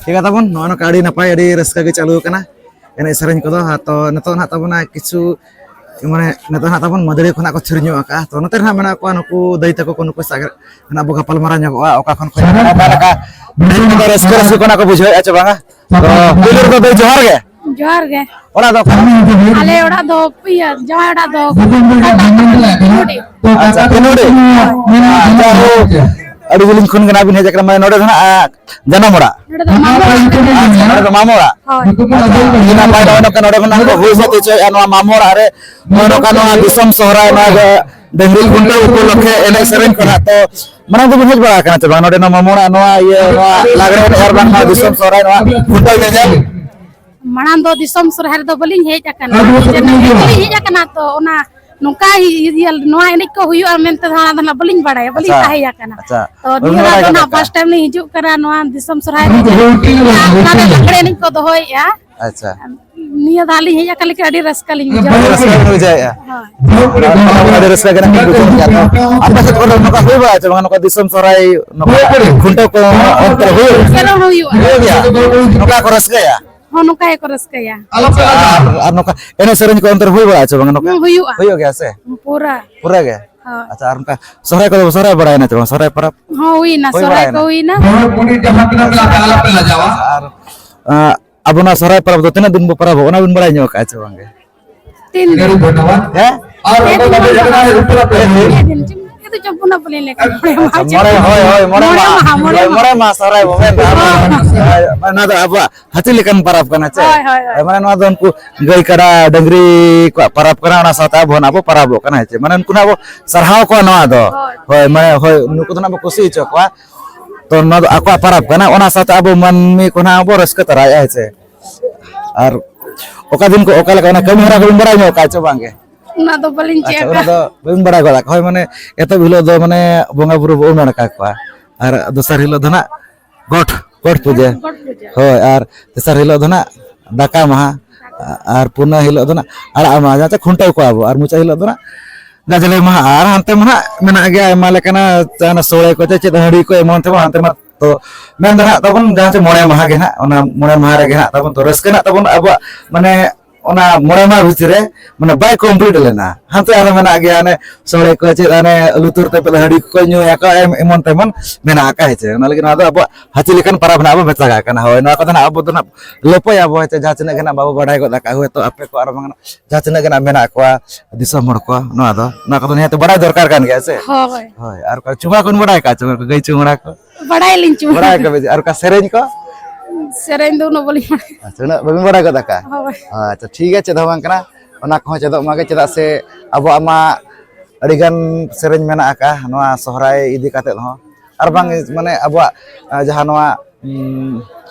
ᱴᱷᱤᱠ ᱜᱮᱭᱟ ᱛᱟᱵᱚᱱ, ᱱᱚᱜᱼᱚᱭ ᱱᱚᱝᱠᱟ ᱟᱹᱰᱤ ᱱᱟᱯᱟᱭ, ᱟᱹᱰᱤ ᱨᱟᱹᱥᱠᱟᱹ ᱜᱮ ᱪᱟᱹᱞᱩ ᱟᱠᱟᱱᱟ ᱮᱱᱮᱡ ᱥᱮᱨᱮᱧ ᱠᱚᱫᱚ᱾ ᱦᱮᱸ, ᱛᱚ ᱱᱤᱛᱚᱜ ᱱᱟᱦᱟᱜ ᱛᱟᱵᱚᱱᱟ ᱠᱤᱪᱷᱩ, ᱢᱟᱱᱮ ᱱᱤᱛᱚᱜ ᱱᱟᱦᱟᱜ ᱛᱟᱵᱚᱱ ᱢᱟᱹᱫᱟᱹᱲᱤᱭᱟᱹ ᱠᱷᱚᱱᱟᱜ ᱠᱚ ᱛᱷᱤᱨ ᱧᱚᱜ ᱟᱠᱟᱜᱼᱟ᱾ ᱛᱚ ᱱᱚᱛᱮ ᱨᱮ ᱱᱟᱦᱟᱜ ᱢᱮᱱᱟᱜ ᱠᱚᱣᱟ ᱱᱩᱠᱩ ᱫᱟᱹᱭ ᱛᱟᱠᱚ ᱠᱚ, ᱱᱩᱠᱩ ᱥᱟᱶ ᱱᱟᱦᱟᱜ ᱵᱚ ᱜᱟᱯᱟᱞ ᱢᱟᱨᱟᱣ ᱧᱚᱜᱚᱜᱼᱟ, ᱚᱠᱟ ᱠᱷᱚᱱ ᱠᱚ ᱦᱮᱡ ᱟᱠᱟᱱᱟ, ᱚᱠᱟ ᱞᱮᱠᱟ ᱨᱟᱹᱥᱠᱟᱹ, ᱨᱟᱹᱥᱠᱟᱹ ᱠᱷᱚᱱᱟᱜ ᱠᱚ ᱵᱩᱡᱷᱟᱹᱣᱮᱫᱼᱟ ᱪᱮ ᱵᱟᱝᱟ᱾ ᱛᱚ ᱯᱳᱭᱞᱳ ᱨᱮᱫᱚ ᱫᱟᱹᱭ ᱡᱚᱦᱟᱨ ᱜᱮ᱾ ᱡᱚᱦᱟᱨ ᱜᱮ᱾ ᱚᱲᱟᱜ ᱫᱚ ᱚᱠᱟ? ᱟᱞᱮ ᱚᱲᱟᱜ ᱫᱚ, ᱤᱭᱟᱹ, ᱡᱟᱶᱟᱭ ᱚᱲᱟᱜ ᱫᱚ ᱯᱤᱱᱩᱰᱤ᱾ ᱟᱪᱪᱷᱟ, ᱯᱤᱱᱩᱰᱤ᱾ ᱡᱟᱭᱦᱳᱠ, ᱟᱹᱰᱤ ᱡᱤᱞᱤᱧ ᱠᱷᱚᱱ ᱜᱮ ᱱᱟᱜ ᱵᱤᱱ ᱦᱮᱡ ᱟᱠᱟᱱᱟ, ᱢᱟᱱᱮ ᱱᱚᱰᱮ ᱫᱚ ᱱᱟᱜ ᱡᱟᱱᱟᱢ ᱚᱲᱟᱜ᱾ ᱱᱚᱰᱮ ᱫᱚ ᱢᱟᱢᱚ ᱚᱲᱟᱜ ᱠᱟᱱᱟ᱾ ᱟᱪᱪᱷᱟ, ᱱᱚᱰᱮ ᱫᱚ ᱢᱟᱢᱚ ᱚᱲᱟᱜ᱾ ᱦᱳᱭ᱾ ᱟᱪᱪᱷᱟ, ᱟᱹᱰᱤ ᱱᱟᱯᱟᱭ, ᱱᱚᱜᱼᱚᱭ ᱱᱚᱝᱠᱟ ᱱᱚᱰᱮ ᱠᱷᱚᱱᱟᱜ ᱠᱚ ᱦᱩᱭ ᱥᱟᱹᱛ ᱦᱚᱪᱚᱭᱮᱫᱼᱟ ᱱᱚᱣᱟ ᱢᱟᱢᱚ ᱚᱲᱟᱜ ᱨᱮ᱾ ᱱᱚᱜᱼᱚᱭ ᱱᱚᱝᱠᱟ ᱱᱚᱣᱟ ᱫᱤᱥᱚᱢ ᱥᱚᱦᱨᱟᱭ, ᱱᱚᱣᱟ ᱜᱮ ᱰᱟᱹᱝᱨᱤ ᱠᱷᱩᱱᱴᱟᱹᱣ ᱩᱯᱚᱞᱚᱠᱠᱷᱮ ᱮᱱᱮᱡ ᱥᱮᱨᱮᱧ ᱠᱚ ᱱᱟᱜ ᱛᱚ, ᱢᱟᱲᱟᱝ ᱫᱚᱵᱤᱱ ᱦᱮᱡ ᱵᱟᱲᱟ ᱟᱠᱟᱱᱟ ᱪᱮ ᱵᱟᱝ ᱱᱚᱰᱮ ᱱᱚᱣᱟ ᱢᱟᱢᱚ ᱚᱲᱟᱜ, ᱱᱚᱣᱟ ᱤᱭᱟᱹ, ᱱᱚᱣᱟ ᱞᱟᱜᱽᱲᱮ ᱮᱱᱮᱡ ᱟᱨ ᱵᱟᱝ ᱱᱚᱣᱟ ᱫᱤᱥᱚᱢ ᱥᱚᱦᱨᱟᱭ, ᱱᱚᱣᱟ ᱠᱷᱩᱱᱴᱟᱹᱣ ᱧᱮᱧᱮᱞ? ᱢᱟᱲᱟᱝ ᱫᱚ ᱫᱤᱥᱚᱢ ᱥᱚᱦᱨᱟᱭ ᱨᱮᱫᱚ ᱵᱟᱹᱞᱤᱧ ᱦᱮᱡ ᱟᱠᱟᱱᱟ, ᱡᱮ ᱱᱤᱛ ᱜᱮᱞᱤᱧ ᱦᱮᱡ ᱟᱠᱟᱱᱟ, ᱛᱚ ᱚᱱᱟ ᱱᱚᱝᱠᱟ ᱤᱭᱟᱹ, ᱱᱚᱣᱟ ᱮᱱᱮᱡ ᱠᱚ ᱦᱩᱭᱩᱜᱼᱟ ᱢᱮᱱᱛᱮ ᱫᱚ ᱚᱱᱟ ᱫᱚ ᱱᱟᱜ ᱵᱟᱹᱞᱤᱧ ᱵᱟᱲᱟᱭᱟ, ᱵᱟᱹᱞᱤᱧ ᱟᱪᱪᱷᱟ, ᱛᱟᱦᱮᱸ ᱟᱠᱟᱱᱟ᱾ ᱟᱪᱪᱷᱟ᱾ ᱛᱚ ᱵᱟᱹᱵᱤᱱ ᱱᱤᱭᱟᱹ ᱵᱟᱲᱟᱭ ᱫᱷᱟᱣ ᱫᱚ ᱠᱟᱱ ᱱᱟᱜ ᱛᱟᱦᱮᱸᱫ? ᱯᱷᱟᱥᱴ ᱴᱟᱭᱤᱢ ᱞᱤᱧ ᱦᱤᱡᱩᱜ ᱠᱟᱱᱟ ᱱᱚᱣᱟ ᱫᱤᱥᱚᱢ ᱥᱚᱦᱨᱟᱭ ᱨᱮ, ᱡᱮ ᱚᱱᱟ ᱨᱮ ᱞᱟᱜᱽᱲᱮ ᱮᱱᱮᱡ ᱠᱚ ᱫᱚᱦᱚᱭᱮᱫᱼᱟ᱾ ᱟᱪᱪᱷᱟ᱾ ᱱᱤᱭᱟᱹ ᱫᱷᱟᱣ ᱞᱤᱧ ᱦᱮᱡ ᱟᱠᱟᱱ ᱞᱮᱠᱟ ᱟᱹᱰᱤ ᱨᱟᱹᱥᱠᱟᱹ ᱞᱤᱧ ᱵᱩᱡᱷᱟᱹᱣ ᱟᱹᱰᱤ ᱨᱟᱹᱥᱠᱟᱹ ᱠᱮᱫᱟ᱾ ᱵᱤᱱ ᱵᱩᱡᱷᱟᱹᱣᱮᱫᱼᱟ? ᱦᱳᱭ᱾ ᱟᱹᱰᱤ ᱨᱟᱹᱥᱠᱟᱹ ᱜᱮ ᱱᱟᱜ ᱵᱤᱱ ᱵᱩᱡᱷᱟᱹᱣ ᱠᱮᱫᱼᱟ᱾ ᱛᱚ ᱟᱯᱮ ᱥᱮᱫ ᱠᱚᱨᱮ ᱱᱚᱝᱠᱟ ᱦᱩᱭ ᱵᱟᱲᱟᱜᱼᱟ ᱪᱮ ᱵᱟᱝ, ᱱᱚᱝᱠᱟ ᱫᱤᱥᱚᱢ ᱥᱚᱦᱨᱟᱭ, ᱱᱚᱝᱠᱟ ᱠᱷᱩᱱᱴᱟᱹᱣ ᱠᱚ ᱚᱱᱛᱮ ᱨᱮ ᱦᱩᱭᱩᱜᱼᱟ? ᱥᱮᱨᱚᱱ ᱦᱩᱭᱩᱜᱼᱟ᱾ ᱦᱩᱭᱩᱜ ᱜᱮᱭᱟ? ᱱᱚᱝᱠᱟ ᱠᱚ ᱨᱟᱹᱥᱠᱟᱹᱭᱟ? ᱦᱚᱸ, ᱱᱚᱝᱠᱟ ᱜᱮᱠᱚ ᱨᱟᱹᱥᱠᱟᱹᱭᱟ᱾ ᱟᱨ, ᱟᱨ ᱱᱚᱝᱠᱟ ᱮᱱᱮᱡ ᱥᱮᱨᱮᱧ ᱠᱚ ᱚᱱᱛᱮ ᱨᱮ ᱦᱩᱭ ᱵᱟᱲᱟᱜᱼᱟ ᱪᱮ ᱵᱟᱝ ᱱᱚᱝᱠᱟ? ᱦᱩᱸ, ᱦᱩᱭᱩᱜᱼᱟ᱾ ᱦᱩᱭᱩᱜ ᱜᱮᱭᱟ ᱥᱮ? ᱯᱩᱨᱟ᱾ ᱯᱩᱨᱟ ᱜᱮ? ᱦᱳᱭ᱾ ᱟᱪᱪᱷᱟ, ᱟᱨ ᱱᱚᱝᱠᱟ ᱥᱚᱦᱨᱟᱭ ᱠᱚᱫᱚ ᱥᱚᱦᱨᱟᱭ ᱵᱟᱲᱟᱭᱮᱱᱟ ᱪᱮ ᱵᱟᱝ? ᱥᱚᱦᱨᱟᱭ ᱯᱚᱨᱚᱵᱽ? ᱦᱚᱸ, ᱦᱩᱭᱱᱟ, ᱦᱩᱭ ᱥᱚᱦᱨᱟᱭ ᱵᱟᱲᱟᱭᱮᱱᱟ? ᱠᱚ ᱦᱩᱭᱱᱟ᱾ ᱦᱚᱲ ᱠᱩᱲᱤ ᱡᱟᱦᱟᱸ ᱛᱤᱱᱟᱹᱜ ᱢᱮᱱᱟᱜ ᱯᱮᱭᱟ, ᱟᱞᱚᱯᱮ ᱞᱟᱡᱟᱣᱟ᱾ ᱟᱨ, ᱟᱸ, ᱟᱵᱚ ᱱᱚᱣᱟ ᱥᱚᱦᱨᱟᱭ ᱯᱚᱨᱚᱵᱽ ᱫᱚ ᱛᱤᱱᱟᱹᱜ ᱫᱤᱱ ᱵᱚ ᱯᱚᱨᱚᱵᱚᱜ, ᱚᱱᱟ ᱵᱤᱱ ᱵᱟᱲᱟᱭ ᱧᱚᱜ ᱟᱠᱟᱫᱼᱟ ᱪᱮ ᱵᱟᱝ ᱜᱮ? ᱛᱤᱱ ᱫᱤᱱ? ᱦᱮᱸ? ᱟᱨ ᱯᱮ ᱚᱠᱟ ᱫᱤᱱ ᱠᱚ ᱵᱚᱱ ᱡᱟᱭᱜᱟ ᱨᱮ ᱩᱯᱮᱞ ᱟᱯᱮ ᱯᱮ ᱫᱤᱱ᱾ ᱫᱤᱱ᱾ ᱪᱮᱫ ᱪᱚᱝ ᱯᱩᱱᱟᱹ ᱯᱩᱱᱤ ᱞᱮᱠᱟ᱾ ᱢᱚᱬᱮ ᱟᱪᱪᱷᱟ, ᱢᱟᱦᱟ ᱪᱮᱫ? ᱢᱚᱬᱮ, ᱦᱳᱭ, ᱦᱳᱭ, ᱢᱚᱬᱮ ᱢᱚᱬᱮ ᱢᱟᱦᱟ᱾ ᱢᱟᱦᱟ, ᱢᱚᱬᱮ ᱦᱳᱭ, ᱢᱟᱦᱟ᱾ ᱢᱚᱬᱮ ᱢᱟᱦᱟ ᱥᱚᱦᱨᱟᱭ ᱵᱚ ᱢᱮᱱᱫᱟ᱾ ᱦᱳᱭ᱾ ᱦᱳᱭ, ᱚᱱᱟ ᱫᱚ ᱟᱵᱚᱣᱟᱜ ᱦᱟᱹᱛᱤ ᱞᱮᱠᱟᱱ ᱯᱚᱨᱚᱵᱽ ᱠᱟᱱᱟ ᱪᱮ? ᱦᱳᱭ, ᱦᱳᱭ, ᱦᱳᱭ᱾ ᱦᱳᱭ, ᱢᱟᱱᱮ ᱱᱚᱣᱟ ᱫᱚ ᱩᱱᱠᱩ ᱜᱟᱹᱭ, ᱠᱟᱰᱟ, ᱰᱟᱹᱝᱨᱤ ᱠᱚᱣᱟᱜ ᱯᱚᱨᱚᱵᱽ ᱠᱟᱱᱟ, ᱚᱱᱟ ᱥᱟᱶᱛᱮ ᱟᱵᱚ ᱦᱚᱸ ᱱᱟᱜ ᱵᱚ ᱯᱚᱨᱚᱵᱚᱜ ᱠᱟᱱᱟ, ᱦᱮᱸ ᱪᱮ? ᱢᱟᱱᱮ ᱩᱱᱠᱩ ᱱᱟᱜ ᱵᱚ ᱥᱟᱨᱦᱟᱣ ᱠᱚᱣᱟ ᱱᱚᱣᱟ ᱫᱚ᱾ ᱦᱳᱭ᱾ ᱦᱳᱭ, ᱢᱟᱱᱮ, ᱦᱳᱭ, ᱱᱩᱠᱩ ᱫᱚ ᱱᱟᱜ ᱵᱚ ᱠᱩᱥᱤ ᱦᱚᱪᱚ ᱠᱚᱣᱟ᱾ ᱛᱚ ᱱᱚᱣᱟ ᱫᱚ ᱟᱠᱚᱣᱟᱜ ᱯᱚᱨᱚᱵᱽ ᱠᱟᱱᱟ, ᱚᱱᱟ ᱥᱟᱶᱛᱮ ᱟᱵᱚ ᱢᱟᱹᱱᱢᱤ ᱠᱚ ᱱᱟᱜ ᱵᱚ ᱨᱟᱹᱥᱠᱟᱹ ᱛᱚᱨᱟᱭᱮᱫᱼᱟ, ᱦᱮᱸ ᱪᱮ? ᱟᱨ ᱚᱠᱟ ᱫᱤᱱ ᱠᱚ ᱚᱠᱟ ᱞᱮᱠᱟ, ᱚᱱᱟ ᱠᱟᱹᱢᱤ ᱦᱚᱨᱟ ᱠᱚᱵᱤᱱ ᱵᱟᱲᱟᱭ ᱧᱚᱜ ᱠᱟᱜᱼᱟ ᱪᱮ ᱵᱟᱝ ᱜᱮ? ᱚᱱᱟ ᱫᱚ ᱵᱟᱹᱞᱤᱧ ᱪᱮᱫ ᱟᱪᱪᱷᱟ, ᱚᱱᱟ ᱟᱠᱟᱫ᱾ ᱫᱚ ᱵᱟᱹᱵᱤᱱ ᱵᱟᱲᱟᱭ ᱜᱚᱫ ᱟᱠᱟᱫ᱾ ᱦᱳᱭ, ᱢᱟᱱᱮ ᱮᱛᱚᱦᱚᱵ ᱦᱤᱞᱳᱜ ᱫᱚ ᱢᱟᱱᱮ ᱵᱚᱸᱜᱟ ᱵᱩᱨᱩ ᱵᱚ ᱩᱢ ᱱᱟᱲᱠᱟ ᱠᱚᱣᱟ, ᱟᱨ ᱫᱚᱥᱟᱨ ᱦᱤᱞᱳᱜ ᱫᱚ ᱱᱟᱜ ᱜᱚᱴ, ᱜᱚᱴ ᱯᱩᱡᱟᱹ᱾ ᱜᱚᱴ ᱯᱩᱡᱟᱹ᱾ ᱦᱳᱭ, ᱟᱨ ᱛᱮᱥᱟᱨ ᱦᱤᱞᱳᱜ ᱫᱚ ᱱᱟᱜ ᱫᱟᱠᱟ ᱢᱟᱦᱟ, ᱟᱨ ᱯᱩᱱᱟᱹ ᱦᱤᱞᱳᱜ ᱫᱚ ᱱᱟᱜ ᱟᱲᱟᱜ ᱢᱟᱦᱟ, ᱡᱟᱦᱟᱸ ᱛᱮ ᱠᱷᱩᱱᱴᱟᱹᱣ ᱠᱚᱣᱟ ᱵᱚ, ᱟᱨ ᱢᱩᱪᱟᱹᱫ ᱦᱤᱞᱳᱜ ᱫᱚ ᱱᱟᱜ ᱡᱟᱡᱽᱞᱮ ᱢᱟᱦᱟ᱾ ᱟᱨ ᱦᱟᱱᱛᱮ ᱢᱟ ᱱᱟᱜ ᱢᱮᱱᱟᱜ ᱜᱮᱭᱟ ᱟᱭᱢᱟ ᱞᱮᱠᱟᱱᱟᱜ, ᱚᱱᱟ ᱥᱳᱲᱮ ᱠᱚ ᱪᱮ ᱪᱮᱫ ᱦᱟᱺᱰᱤ ᱠᱚ ᱮᱢᱟᱱ ᱛᱮᱢᱟᱱ, ᱦᱟᱱᱛᱮ ᱢᱟ ᱛᱚ ᱢᱮᱱ ᱫᱚ ᱱᱟᱦᱟᱜ ᱛᱟᱵᱚᱱ ᱡᱟᱦᱟᱸ ᱪᱮ ᱢᱚᱬᱮ ᱢᱟᱦᱟ ᱜᱮ ᱱᱟᱦᱟᱜ, ᱚᱱᱟ ᱢᱚᱬᱮ ᱢᱟᱦᱟ ᱨᱮᱜᱮ ᱱᱟᱦᱟᱜ ᱛᱟᱵᱚᱱ ᱛᱚ ᱨᱟᱹᱥᱠᱟᱹ ᱱᱟᱦᱟᱜ ᱛᱟᱵᱚᱱ ᱟᱵᱚᱣᱟᱜ ᱢᱟᱱᱮ ᱚᱱᱟ ᱢᱚᱬᱮ ᱢᱟᱦᱟ ᱵᱷᱤᱛᱤᱨ ᱨᱮ ᱢᱟᱱᱮ ᱵᱟᱭ ᱠᱚᱢᱯᱞᱤᱴ ᱞᱮᱱᱟ᱾ ᱦᱟᱱᱛᱮ ᱟᱨᱦᱚᱸ ᱢᱮᱱᱟᱜ ᱜᱮᱭᱟ ᱚᱱᱮ ᱥᱚᱲᱮ ᱠᱚ ᱪᱮᱫ ᱚᱱᱮ ᱞᱩᱛᱩᱨ ᱛᱮ ᱯᱮ ᱦᱟᱺᱰᱤ ᱠᱚᱠᱚ ᱧᱩᱭᱟᱠᱚ ᱮᱢ-, ᱮᱢᱚᱱ ᱛᱮᱢᱚᱱ ᱢᱮᱱᱟᱜ ᱟᱠᱟᱫ ᱦᱮᱸ ᱪᱮ᱾ ᱚᱱᱟ ᱞᱟᱹᱜᱤᱫ ᱱᱚᱣᱟ ᱫᱚ ᱟᱵᱚᱣᱟᱜ ᱦᱟᱹᱛᱤ ᱞᱮᱠᱟᱱ ᱯᱟᱨᱟᱵᱽ ᱱᱟᱦᱟᱜ ᱵᱚ ᱢᱮᱛᱟᱜᱟᱜ ᱠᱟᱱᱟ᱾ ᱦᱳᱭ, ᱱᱚᱣᱟ ᱠᱚᱫᱚ ᱱᱟᱦᱟᱜ ᱟᱵᱚ ᱫᱚ ᱱᱟᱦᱟᱜ ᱞᱟᱹᱯᱟᱹᱭᱟᱵᱚ ᱦᱮᱸ ᱪᱮ, ᱡᱟᱦᱟᱸ ᱛᱤᱱᱟᱹᱜ ᱜᱮ ᱱᱟᱦᱟᱜ ᱵᱟᱵᱚ ᱵᱟᱰᱟᱭ ᱜᱚᱫ ᱟᱠᱟᱫ, ᱦᱳᱭᱛᱳ ᱟᱯᱮ ᱠᱚ ᱟᱨ ᱵᱟᱝ ᱡᱟᱦᱟᱸ ᱛᱤᱱᱟᱹᱜ ᱜᱮ ᱱᱟᱦᱟᱜ ᱢᱮᱱᱟᱜ ᱠᱚᱣᱟ ᱫᱤᱥᱚᱢ ᱦᱚᱲ ᱠᱚ, ᱱᱚᱣᱟ ᱫᱚ, ᱱᱚᱣᱟ ᱠᱚᱫᱚ ᱱᱤᱦᱟᱹᱛ ᱵᱟᱰᱟᱭ ᱫᱚᱨᱠᱟᱨ ᱠᱟᱱ ᱜᱮᱭᱟ ᱥᱮ? ᱦᱳᱭ᱾ ᱦᱳᱭ, ᱟᱨ ᱚᱠᱟ ᱪᱩᱢᱟᱹᱲᱟ ᱠᱚᱵᱤᱱ ᱵᱟᱰᱟᱭ ᱟᱠᱟᱫ ᱪᱩᱢᱟᱹᱲᱟ ᱠᱚ, ᱜᱟᱹᱭ ᱪᱩᱢᱟᱹᱲᱟ ᱠᱚ? ᱵᱟᱰᱟᱭᱟᱞᱤᱧ ᱪᱩᱢᱟᱹᱲᱟ᱾ ᱵᱟᱰᱟᱭ ᱟᱠᱟᱫ ᱵᱤᱱ, ᱟᱨ ᱚᱠᱟ ᱥᱮᱨᱮᱧ ᱠᱚ? ᱥᱮᱨᱮᱧ ᱫᱚ ᱩᱱᱟᱹᱜ ᱵᱟᱹᱞᱤᱧ ᱵᱟᱲᱟᱭᱟ᱾ ᱟᱪᱪᱷᱟ, ᱩᱱᱟᱹᱜ ᱵᱟᱹᱵᱤᱱ ᱵᱟᱰᱟᱭ ᱜᱚᱫ ᱟᱠᱟᱫ? ᱦᱳᱭ᱾ ᱟᱪᱪᱷᱟ, ᱴᱷᱤᱠ ᱜᱮᱭᱟ, ᱪᱮᱫ ᱦᱚᱸ ᱵᱟᱝ ᱠᱟᱱᱟ, ᱚᱱᱟ ᱠᱚᱦᱚᱸ ᱪᱮᱫᱚᱜ ᱢᱟᱜᱮ, ᱪᱮᱫᱟᱜ ᱥᱮ ᱟᱵᱚᱣᱟᱜ ᱢᱟ ᱟᱹᱰᱤᱜᱟᱱ ᱥᱮᱨᱮᱧ ᱢᱮᱱᱟᱜ ᱟᱠᱟᱫ ᱱᱚᱣᱟ ᱥᱚᱦᱨᱟᱭ ᱤᱫᱤ ᱠᱟᱛᱮᱫ ᱦᱚᱸ, ᱟᱨ ᱵᱟᱝ ᱢᱟᱱᱮ ᱟᱵᱚᱣᱟᱜ, ᱟ, ᱡᱟᱦᱟᱸ ᱱᱚᱣᱟ, ᱩᱢ,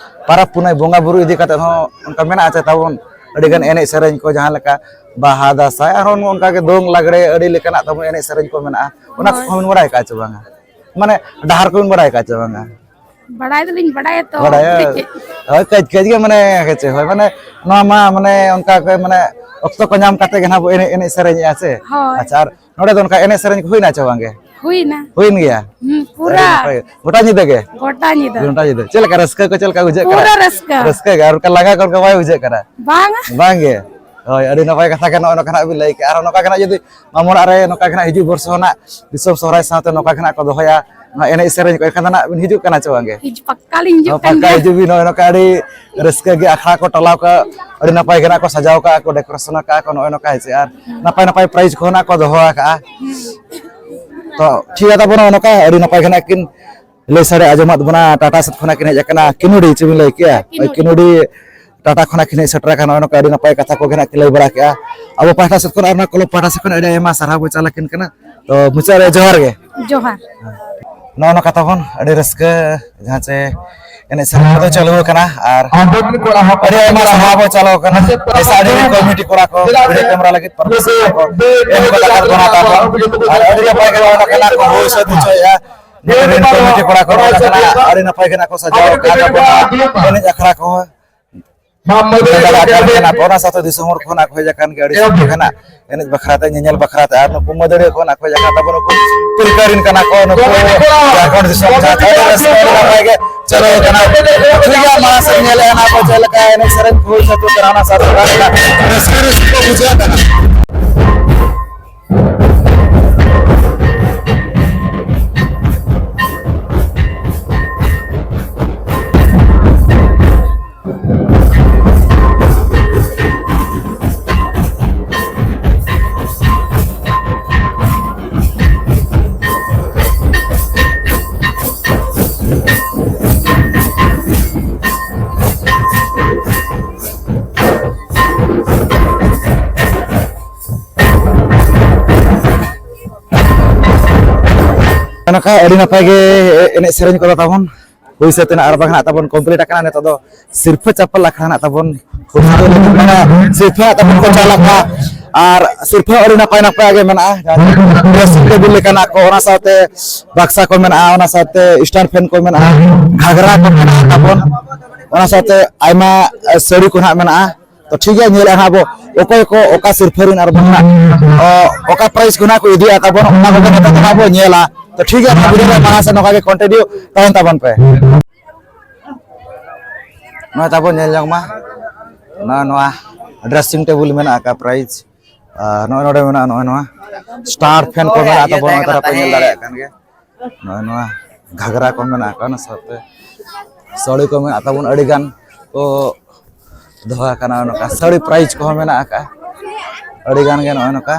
ᱯᱟᱨᱟᱵᱽ ᱯᱩᱱᱟᱹᱭ ᱵᱚᱸᱜᱟ ᱵᱩᱨᱩ ᱤᱫᱤ ᱠᱟᱛᱮᱫ ᱦᱚᱸ ᱚᱱᱠᱟ ᱢᱮᱱᱟᱜᱼᱟ ᱪᱮ ᱛᱟᱵᱚᱱ ᱟᱹᱰᱤᱜᱟᱱ ᱮᱱᱮᱡ ᱥᱮᱨᱮᱧ ᱠᱚ, ᱡᱟᱦᱟᱸ ᱞᱮᱠᱟ ᱵᱟᱦᱟ, ᱫᱟᱸᱥᱟᱭ, ᱟᱨᱦᱚᱸ ᱱᱚᱜᱼᱚ ᱱᱚᱝᱠᱟ ᱜᱮ ᱫᱚᱝ, ᱞᱟᱜᱽᱲᱮ, ᱟᱹᱰᱤ ᱞᱮᱠᱟᱱᱟᱜ ᱛᱟᱵᱚᱱ ᱮᱱᱮᱡ ᱥᱮᱨᱮᱧ ᱠᱚ ᱢᱮᱱᱟᱜᱼᱟ᱾ ᱚᱱᱟ ᱦᱳᱭ᱾ ᱠᱚᱦᱚᱸ ᱵᱤᱱ ᱵᱟᱲᱟᱭ ᱠᱟᱜᱼᱟ ᱪᱮ ᱵᱟᱝᱟ? ᱢᱟᱱᱮ ᱰᱟᱦᱟᱨ ᱠᱚᱵᱤᱱ ᱵᱟᱲᱟᱭ ᱠᱟᱜᱼᱟ ᱪᱮ ᱵᱟᱝᱟ? ᱵᱟᱲᱟᱭ ᱫᱚᱞᱤᱧ ᱵᱟᱲᱟᱭᱟ ᱛᱚ, ᱵᱟᱲᱟᱭᱟ᱾ ᱠᱟᱹᱡ ᱠᱟᱹᱡ᱾ ᱦᱳᱭ, ᱠᱟᱹᱡ ᱠᱟᱹᱡ ᱜᱮ, ᱢᱟᱱᱮ ᱦᱮᱸ ᱪᱮ, ᱦᱳᱭ, ᱢᱟᱱᱮ ᱱᱚᱣᱟ ᱢᱟ ᱢᱟᱱᱮ ᱚᱱᱠᱟ ᱜᱮ, ᱢᱟᱱᱮ ᱚᱠᱛᱚ ᱠᱚ ᱧᱟᱢ ᱠᱟᱛᱮ ᱜᱮ ᱱᱟᱦᱟᱜ ᱵᱚ ᱮᱱᱮᱡ, ᱮᱱᱮᱡ ᱥᱮᱨᱮᱧᱮᱜᱼᱟ ᱥᱮ᱾ ᱦᱳᱭ᱾ ᱟᱪᱪᱷᱟ, ᱟᱨ ᱱᱚᱰᱮ ᱫᱚ ᱚᱱᱠᱟ ᱮᱱᱮᱡ ᱥᱮᱨᱮᱧ ᱠᱚ ᱦᱩᱭᱱᱟ ᱪᱮ ᱵᱟᱝᱜᱮ? ᱦᱩᱭᱱᱟ᱾ ᱦᱩᱭᱮᱱ ᱜᱮᱭᱟ? ᱦᱩᱸ, ᱯᱩᱨᱟ᱾ ᱟᱹᱰᱤ ᱱᱟᱯᱟᱭ᱾ ᱜᱚᱴᱟ ᱧᱤᱫᱟᱹ ᱜᱮ? ᱜᱚᱴᱟ ᱧᱤᱫᱟᱹ᱾ ᱜᱚᱴᱟ ᱧᱤᱫᱟᱹ᱾ ᱪᱮᱫ ᱞᱮᱠᱟ ᱨᱟᱹᱥᱠᱟᱹ ᱠᱚ, ᱪᱮᱫ ᱞᱮᱠᱟ ᱵᱩᱡᱷᱟᱹᱜ ᱠᱟᱱᱟ? ᱯᱩᱨᱟ ᱨᱟᱹᱥᱠᱟᱹ᱾ ᱨᱟᱹᱥᱠᱟᱹ ᱜᱮ, ᱟᱨ ᱚᱱᱠᱟ ᱞᱟᱸᱜᱟ ᱠᱚ ᱚᱱᱠᱟ ᱵᱟᱭ ᱵᱩᱡᱷᱟᱹᱜ ᱠᱟᱱᱟ? ᱵᱟᱝᱟ᱾ ᱵᱟᱝ ᱜᱮ? ᱦᱳᱭ, ᱟᱹᱰᱤ ᱱᱟᱯᱟᱭ ᱠᱟᱛᱷᱟ ᱜᱮ ᱱᱚᱜᱼᱚᱭ ᱱᱚᱝᱠᱟ ᱱᱟᱜ ᱵᱤᱱ ᱞᱟᱹᱭ ᱠᱮᱜᱼᱟ᱾ ᱟᱨ ᱱᱚᱝᱠᱟ ᱜᱮ ᱱᱟᱜ ᱡᱩᱫᱤ ᱢᱟᱢᱚ ᱚᱲᱟᱜ ᱨᱮ ᱱᱚᱝᱠᱟ ᱜᱮ ᱱᱟᱜ ᱦᱤᱡᱩᱜ ᱵᱚᱨᱥᱚ ᱱᱟᱜ ᱫᱤᱥᱚᱢ ᱥᱚᱦᱨᱟᱭ ᱥᱟᱶᱛᱮ ᱱᱚᱝᱠᱟ ᱜᱮ ᱱᱟᱜ ᱠᱚ ᱫᱚᱦᱚᱭᱟ, ᱱᱚᱣᱟ ᱮᱱᱮᱡ ᱥᱮᱨᱮᱧ ᱠᱚ, ᱮᱱᱠᱷᱟᱱ ᱫᱚ ᱱᱟᱜ ᱵᱤᱱ ᱦᱤᱡᱩᱜ ᱠᱟᱱᱟ ᱪᱮ ᱵᱟᱝ ᱜᱮ? ᱦᱤᱡᱩᱜ, ᱯᱟᱠᱠᱟ ᱞᱤᱧ ᱦᱤᱡᱩᱜ ᱦᱚᱸ, ᱠᱟᱱ ᱯᱟᱠᱠᱟ ᱜᱮᱭᱟ᱾ ᱦᱤᱡᱩᱜ ᱵᱤᱱ, ᱱᱚᱜᱼᱚᱭ ᱱᱚᱝᱠᱟ ᱟᱹᱰᱤ ᱨᱟᱹᱥᱠᱟᱹ ᱜᱮ ᱟᱠᱷᱲᱟ ᱠᱚ ᱴᱚᱞᱟᱣ ᱠᱟᱜᱼᱟ, ᱟᱹᱰᱤ ᱱᱟᱯᱟᱭ ᱜᱮ ᱱᱟᱜ ᱠᱚ ᱥᱟᱡᱟᱣ ᱠᱟᱜᱼᱟ ᱠᱚ, decoration ᱟᱠᱟᱜᱼᱟ ᱠᱚ, ᱱᱚᱜᱼᱚᱭ ᱱᱚᱝᱠᱟ ᱦᱮᱸ ᱪᱮ, ᱟᱨ ᱱᱟᱯᱟᱭ ᱱᱟᱯᱟᱭ prize ᱠᱚᱦᱚᱸ ᱱᱟᱜ ᱠᱚ ᱫᱚᱦᱚ ᱟᱠᱟᱜᱼᱟ᱾ ᱦᱩᱸ᱾ ᱛᱚ, ᱴᱷᱤᱠ ᱜᱮᱭᱟ ᱛᱟᱵᱚᱱ, ᱱᱚᱜᱼᱚ ᱱᱚᱝᱠᱟ ᱟᱹᱰᱤ ᱱᱟᱯᱟᱭ ᱜᱮ ᱱᱟᱜ ᱠᱤᱱ ᱞᱟᱹᱭ ᱥᱟᱰᱮ ᱟᱸᱡᱚᱢᱟᱫ ᱵᱚᱱᱟ᱾ ᱴᱟᱴᱟ ᱥᱮᱫ ᱠᱷᱚᱱᱟᱜ ᱠᱤᱱ ᱦᱮᱡ ᱟᱠᱟᱱᱟ, ᱠᱤᱱᱩᱲᱤ, ᱪᱮᱫ ᱵᱤᱱ ᱞᱟᱹᱭ ᱠᱮᱜᱼᱟ? ᱦᱮᱸ, ᱠᱤᱱᱩᱲᱤ᱾ ᱠᱤᱱᱩᱲᱤ ᱴᱟᱴᱟ ᱠᱷᱚᱱᱟᱜ ᱠᱤᱱ ᱦᱮᱡ ᱥᱮᱴᱮᱨ ᱟᱠᱟᱱᱟ, ᱱᱚᱜᱼᱚ ᱱᱚᱝᱠᱟ ᱟᱹᱰᱤ ᱱᱟᱯᱟᱭ ᱠᱟᱛᱷᱟ ᱠᱚᱜᱮ ᱱᱟᱜ ᱠᱤᱱ ᱞᱟᱹᱭ ᱵᱟᱲᱟ ᱠᱮᱜᱼᱟ᱾ ᱟᱵᱚ ᱯᱟᱦᱴᱟ ᱥᱮᱫ ᱠᱷᱚᱱ ᱟᱨ ᱚᱱᱟ ᱠᱞᱟᱵᱽ ᱯᱟᱦᱴᱟ ᱥᱮᱫ ᱠᱷᱚᱱ ᱟᱹᱰᱤ ᱟᱭᱢᱟ ᱥᱟᱨᱦᱟᱣ ᱵᱚ ᱪᱟᱞ ᱟᱹᱠᱤᱱ ᱠᱟᱱᱟ᱾ ᱛᱚ, ᱢᱩᱪᱟᱹᱫ ᱨᱮ ᱡᱚᱦᱟᱨ ᱜᱮ᱾ ᱡᱚᱦᱟᱨ᱾ ᱱᱚᱜᱼᱚ ᱱᱚᱝᱠᱟ ᱛᱟᱵᱚᱱ ᱟᱹᱰᱤ ᱨᱟᱹᱥᱠᱟᱹ, ᱡᱟᱦᱟᱸ ᱪᱮ ᱮᱱᱮᱡ ᱥᱮᱨᱮᱧ ᱠᱚᱫᱚ ᱪᱟᱹᱞᱩ ᱟᱠᱟᱱᱟ, ᱟᱨ ᱟᱹᱰᱤ ᱟᱭᱢᱟ ᱥᱟᱨᱦᱟᱣ ᱵᱚ ᱪᱟᱞᱟᱣ ᱠᱟᱱᱟ᱾ ᱮᱥ ᱟᱨ ᱰᱤ ᱠᱚᱢᱤᱴᱤ ᱠᱚᱲᱟ ᱠᱚ video camera ᱞᱟᱹᱜᱤᱫ permission ᱠᱚ ᱮᱢ ᱠᱟᱛᱮ ᱵᱚᱱᱟ ᱛᱟᱵᱚᱱ᱾ ᱟᱨ ᱟᱹᱰᱤ ᱱᱟᱯᱟᱭ ᱜᱮ ᱱᱚᱣᱟ ᱠᱟᱱᱟ ᱠᱚ ᱦᱩᱭ ᱥᱟᱹᱛ ᱦᱚᱪᱚᱭᱮᱫᱼᱟ᱾ ᱱᱤᱭᱟᱹ ᱠᱚᱢᱤᱴᱤ ᱠᱚᱲᱟ ᱠᱚ ᱱᱚᱣᱟ ᱠᱟᱱᱟ, ᱟᱹᱰᱤ ᱱᱟᱯᱟᱭ ᱜᱮ ᱱᱟᱜ ᱠᱚ ᱥᱟᱡᱟᱣ ᱟᱠᱟᱫ ᱛᱟᱵᱚᱱᱟ ᱮᱱᱮᱡ ᱟᱠᱷᱲᱟ ᱠᱚᱦᱚᱸ᱾ ᱢᱮᱱ ᱫᱟᱲᱮᱭᱟᱜ ᱠᱟᱱ ᱜᱮᱭᱟ᱾ ᱚᱱᱟ ᱥᱟᱶᱛᱮ ᱫᱤᱥᱚᱢ ᱦᱚᱲ ᱠᱷᱚᱱᱟᱜ ᱠᱚ ᱦᱮᱡ ᱟᱠᱟᱱ ᱜᱮᱭᱟ ᱟᱹᱰᱤ ᱥᱟᱸᱜᱮ ᱠᱷᱚᱱᱟᱜ ᱮᱱᱮᱡ ᱵᱟᱠᱷᱨᱟ ᱛᱮ, ᱧᱮᱧᱮᱞ ᱵᱟᱠᱷᱨᱟ ᱛᱮ᱾ ᱟᱨ ᱱᱩᱠᱩ ᱢᱟᱹᱫᱟᱹᱲᱤᱭᱟᱹ ᱠᱷᱚᱱᱟᱜ ᱠᱚ ᱦᱮᱡ ᱟᱠᱟᱱ ᱛᱟᱵᱚᱱᱟ, ᱱᱩᱠᱩ ᱯᱤᱞᱠᱟᱹᱨᱤᱱ ᱠᱟᱱᱟ ᱠᱚ, ᱱᱩᱠᱩ ᱡᱷᱟᱲᱠᱷᱚᱸᱰ ᱫᱤᱥᱚᱢ ᱡᱟᱦᱟᱸ ᱟᱹᱰᱤ ᱨᱟᱹᱥᱠᱟᱹ, ᱟᱹᱰᱤ ᱱᱟᱯᱟᱭ ᱜᱮ ᱪᱟᱹᱞᱩ ᱟᱠᱟᱱᱟ᱾ ᱴᱷᱤᱠ ᱜᱮᱭᱟ, ᱢᱟᱲᱟᱝ ᱥᱮᱫ ᱧᱮᱞᱮᱫᱼᱟ ᱱᱟᱦᱟᱜ ᱵᱚ ᱪᱮᱫ ᱞᱮᱠᱟ ᱮᱱᱮᱡ ᱥᱮᱨᱮᱧ ᱠᱚ ᱦᱩᱭ ᱥᱟᱹᱛ ᱠᱟᱱᱟ, ᱚᱱᱟ ᱥᱟᱶᱛᱮ ᱨᱟᱹᱥᱠᱟᱹ, ᱨᱟᱹᱥᱠᱟᱹ ᱠᱚ ᱵᱩᱡᱷᱟᱹᱜ ᱠᱟᱱᱟ᱾ ᱱᱚᱝᱠᱟ ᱟᱹᱰᱤ ᱱᱟᱯᱟᱭ ᱜᱮ ᱮᱱᱮᱡ ᱥᱮᱨᱮᱧ ᱠᱚᱫᱚ ᱛᱟᱵᱚᱱ ᱦᱩᱭ ᱥᱟᱹᱛ ᱮᱱᱟ, ᱟᱨ ᱵᱟᱝ ᱱᱟᱜ ᱛᱟᱵᱚᱱ complete ᱟᱠᱟᱱᱟ᱾ ᱱᱤᱛᱚᱜ ᱫᱚ ᱥᱤᱨᱯᱷᱟᱹ ᱪᱟᱯᱟᱞ ᱟᱠᱷᱲᱟ ᱱᱟᱜ ᱛᱟᱵᱚᱱ ᱦᱩᱭ ᱥᱟᱹᱛ ᱮᱱᱟ᱾ ᱥᱤᱨᱯᱷᱟᱹ ᱱᱟᱜ ᱛᱟᱵᱚᱱ ᱠᱚ ᱪᱟᱞ ᱟᱠᱟᱫᱼᱟ, ᱟᱨ ᱥᱤᱨᱯᱷᱟᱹ ᱟᱹᱰᱤ ᱱᱟᱯᱟᱭ ᱱᱟᱯᱟᱭ ᱜᱮ ᱢᱮᱱᱟᱜᱼᱟ, ᱡᱟᱦᱟᱸ ᱫᱚ dressing table ᱞᱮᱠᱟᱱᱟᱜ ᱠᱚ, ᱚᱱᱟ ᱥᱟᱶᱛᱮ ᱵᱟᱠᱥᱟ ᱠᱚ ᱢᱮᱱᱟᱜᱼᱟ, ᱚᱱᱟ ᱥᱟᱶᱛᱮ stand fan ᱠᱚ ᱢᱮᱱᱟᱜᱼᱟ, ᱜᱷᱟᱜᱽᱨᱟ ᱠᱚ ᱢᱮᱱᱟᱜᱼᱟ ᱛᱟᱵᱚᱱ, ᱚᱱᱟ ᱥᱟᱶᱛᱮ ᱟᱭᱢᱟ ᱥᱟᱹᱲᱤ ᱠᱚ ᱱᱟᱜ ᱢᱮᱱᱟᱜᱼᱟ᱾ ᱛᱚ ᱴᱷᱤᱠ ᱜᱮᱭᱟ, ᱧᱮᱞᱮᱫᱼᱟ ᱦᱟᱸᱜ ᱟᱵᱚ ᱚᱠᱚᱭ ᱠᱚ ᱚᱠᱟ ᱥᱤᱨᱯᱷᱟᱹ ᱨᱮᱱ ᱟᱨ ᱵᱟᱝ ᱦᱟᱸᱜ, ᱚ, ᱚᱠᱟ prize ᱠᱚ ᱱᱟᱜ ᱠᱚ ᱤᱫᱤᱭᱟ ᱛᱟᱵᱚᱱ, ᱚᱱᱟ ᱠᱚᱜᱮ ᱱᱤᱛᱚᱜ ᱫᱚ ᱦᱟᱸᱜ ᱵᱚ ᱧᱮᱞᱟ᱾ ᱛᱚ ᱴᱷᱤᱠ ᱜᱮᱭᱟ, ᱱᱚᱣᱟ video ᱨᱮ ᱢᱟᱲᱟᱝ ᱥᱮᱫ ᱱᱚᱝᱠᱟ ᱜᱮ continue ᱛᱟᱦᱮᱱ ᱛᱟᱵᱚᱱ ᱯᱮ᱾ ᱱᱚᱜᱼᱚᱭ ᱛᱟᱵᱚᱱ ᱧᱮᱞ ᱧᱚᱜ ᱢᱟ, ᱱᱚᱣᱟ, ᱱᱚᱣᱟ dressing table ᱢᱮᱱᱟᱜ ᱟᱠᱟᱫ prize, ᱟᱨ ᱱᱚᱜᱼᱚᱭ ᱱᱚᱰᱮ ᱢᱮᱱᱟᱜᱼᱟ, ᱱᱚᱜᱼᱚᱭ ᱱᱚᱣᱟ stand fan ᱠᱚ ᱢᱮᱱᱟᱜ ᱛᱟᱵᱚᱱ, ᱱᱚᱜᱼᱚᱭ ᱛᱟᱨᱟ ᱯᱮ ᱧᱮᱞ ᱫᱟᱲᱮᱭᱟᱜ ᱠᱟᱱ ᱜᱮᱭᱟ᱾ ᱱᱚᱜᱼᱚᱭ ᱱᱚᱣᱟ ᱜᱷᱟᱜᱽᱨᱟ ᱠᱚ ᱢᱮᱱᱟᱜ ᱟᱠᱟᱫ, ᱚᱱᱟ ᱥᱟᱶᱛᱮ ᱥᱟᱹᱲᱤ ᱠᱚ ᱢᱮᱱᱟᱜ ᱛᱟᱵᱚᱱ, ᱟᱹᱰᱤᱜᱟᱱ ᱠᱚ ᱫᱚᱦᱚ ᱟᱠᱟᱱᱟ᱾ ᱱᱚᱝᱠᱟ ᱥᱟᱹᱲᱤ prize ᱠᱚᱦᱚᱸ ᱢᱮᱱᱟᱜ ᱟᱠᱟᱫᱼᱟ, ᱟᱹᱰᱤᱜᱟᱱ ᱜᱮ ᱱᱚᱜᱼᱚᱭ ᱱᱚᱝᱠᱟ᱾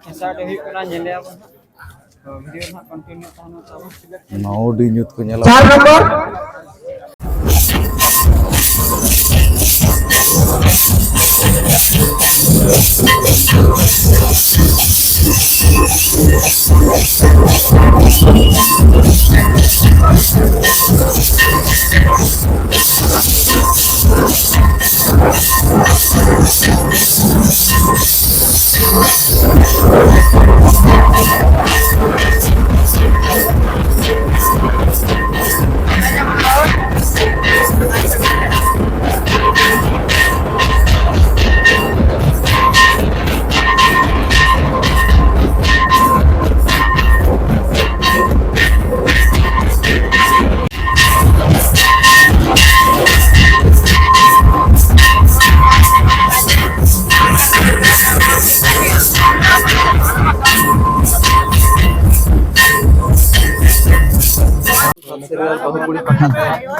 ᱠᱷᱮᱥᱟ ᱫᱚ ᱦᱩᱭᱩᱜ ᱠᱟᱱᱟ, ᱧᱮᱞᱮᱭᱟᱵᱚᱱ ᱦᱟᱸᱜ᱾ ᱛᱚ, video ᱨᱮ ᱦᱟᱸᱜ continue ᱛᱟᱦᱮᱱᱟ ᱛᱟᱵᱚᱱ᱾ ᱱᱚᱣᱟ ᱟᱹᱰᱤ ᱧᱩᱛ ᱠᱚ ᱧᱮᱞᱚᱜ ᱪᱟᱨ ᱠᱟᱱᱟ᱾ ᱱᱚᱢᱵᱚᱨ᱾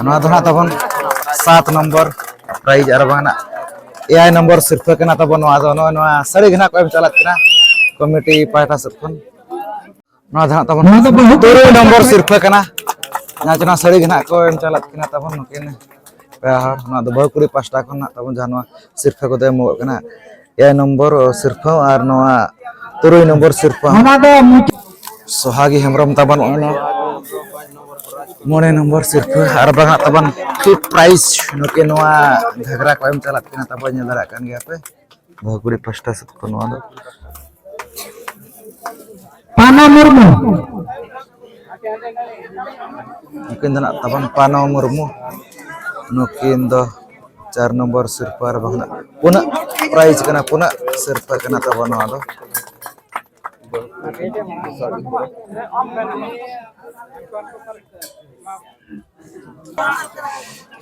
ᱱᱚᱣᱟ ᱫᱚ ᱦᱟᱸᱜ ᱛᱟᱵᱚᱱ ᱥᱟᱛ ᱱᱚᱢᱵᱚᱨ ᱯᱨᱟᱭᱤᱡᱽ ᱟᱨ ᱵᱟᱝ ᱱᱟᱜ ᱮᱭᱟᱭ ᱱᱚᱢᱵᱚᱨ ᱥᱤᱨᱯᱷᱟᱹ ᱠᱟᱱᱟ ᱛᱟᱵᱚᱱ᱾ ᱱᱚᱣᱟ ᱫᱚ ᱱᱚᱜᱼᱚᱭ ᱱᱚᱣᱟ ᱥᱟᱹᱲᱤ ᱜᱮ ᱱᱟᱜ ᱠᱚ ᱮᱢ ᱪᱟᱞᱟᱜ ᱠᱟᱱᱟ ᱠᱚᱢᱤᱴᱤ ᱯᱟᱦᱴᱟ ᱥᱮᱫ ᱠᱷᱚᱱ᱾ ᱱᱚᱣᱟ ᱫᱚ ᱦᱟᱸᱜ ᱛᱟᱵᱚᱱ ᱱᱚᱣᱟ ᱫᱚ ᱵᱟᱹᱦᱩ ᱛᱩᱨᱩᱭ ᱱᱚᱢᱵᱚᱨ ᱥᱤᱨᱯᱷᱟᱹ ᱠᱟᱱᱟ᱾ ᱡᱟᱦᱟᱸ ᱪᱮ ᱱᱚᱣᱟ ᱥᱟᱹᱲᱤ ᱜᱮ ᱱᱟᱜ ᱠᱚ ᱮᱢ ᱪᱟᱞᱟᱜ ᱠᱟᱱᱟ ᱛᱟᱵᱚᱱ ᱱᱩᱠᱤᱱ ᱯᱮᱲᱟ ᱦᱚᱲ᱾ ᱱᱚᱣᱟ ᱫᱚ ᱵᱟᱹᱦᱩ ᱠᱩᱲᱤ ᱯᱟᱦᱴᱟ ᱠᱷᱚᱱ ᱱᱟᱜ ᱛᱟᱵᱚᱱ ᱡᱟᱦᱟᱸ ᱱᱚᱣᱟ ᱥᱤᱨᱯᱷᱟᱹ ᱠᱚᱫᱚ ᱮᱢᱚᱜᱚᱜ ᱠᱟᱱᱟ᱾ ᱮᱭᱟᱭ ᱱᱚᱢᱵᱚᱨ ᱥᱤᱨᱯᱷᱟᱹ ᱟᱨ ᱱᱚᱣᱟ ᱛᱩᱨᱩᱭ ᱱᱚᱢᱵᱚᱨ ᱥᱤᱨᱯᱷᱟᱹ᱾ ᱚᱱᱟ ᱫᱚ ᱢᱩᱪᱟᱹᱫ᱾ ᱥᱚᱦᱟᱜᱤ ᱦᱮᱢᱵᱨᱚᱢ ᱛᱟᱵᱚᱱ ᱱᱚᱜᱼᱚᱭ ᱱᱚᱣᱟ ᱢᱚᱬᱮ ᱱᱚᱢᱵᱚᱨ ᱥᱤᱨᱯᱷᱟᱹ ᱟᱨ ᱵᱟᱝ ᱦᱟᱸᱜ ᱛᱟᱵᱚᱱ ᱯᱷᱤᱯᱛᱷ ᱯᱨᱟᱭᱤᱡᱽ ᱱᱩᱠᱤᱱ ᱱᱚᱣᱟ ᱜᱷᱟᱜᱽᱨᱟ ᱠᱚ ᱮᱢ ᱪᱟᱞᱟᱜ ᱠᱟᱱᱟ ᱛᱟᱵᱚᱱ, ᱧᱮᱞ ᱫᱟᱲᱮᱭᱟᱜ ᱠᱟᱱ ᱜᱮᱭᱟ ᱯᱮ᱾ ᱵᱟᱹᱦᱩ ᱠᱩᱲᱤ ᱯᱟᱥᱴᱟ ᱥᱮᱫ ᱠᱷᱚᱱ ᱱᱚᱣᱟ ᱫᱚ ᱯᱟᱱᱟ ᱢᱩᱨᱢᱩ᱾ ᱱᱩᱠᱤᱱ ᱫᱚ ᱱᱟᱜ ᱛᱟᱵᱚᱱ ᱯᱟᱱᱚ ᱢᱩᱨᱢᱩ᱾ ᱱᱩᱠᱤᱱ ᱫᱚ ᱪᱟᱨ ᱱᱚᱢᱵᱚᱨ ᱥᱤᱨᱯᱟᱹ ᱟᱨ ᱵᱟᱝ ᱱᱟᱜ ᱯᱩᱱᱟᱹᱜ ᱯᱨᱟᱭᱤᱡᱽ ᱠᱟᱱᱟ, ᱯᱩᱱᱟᱹᱜ ᱥᱤᱨᱯᱟᱹ ᱠᱟᱱᱟ ᱛᱟᱵᱚᱱ ᱱᱚᱣᱟ ᱫᱚ᱾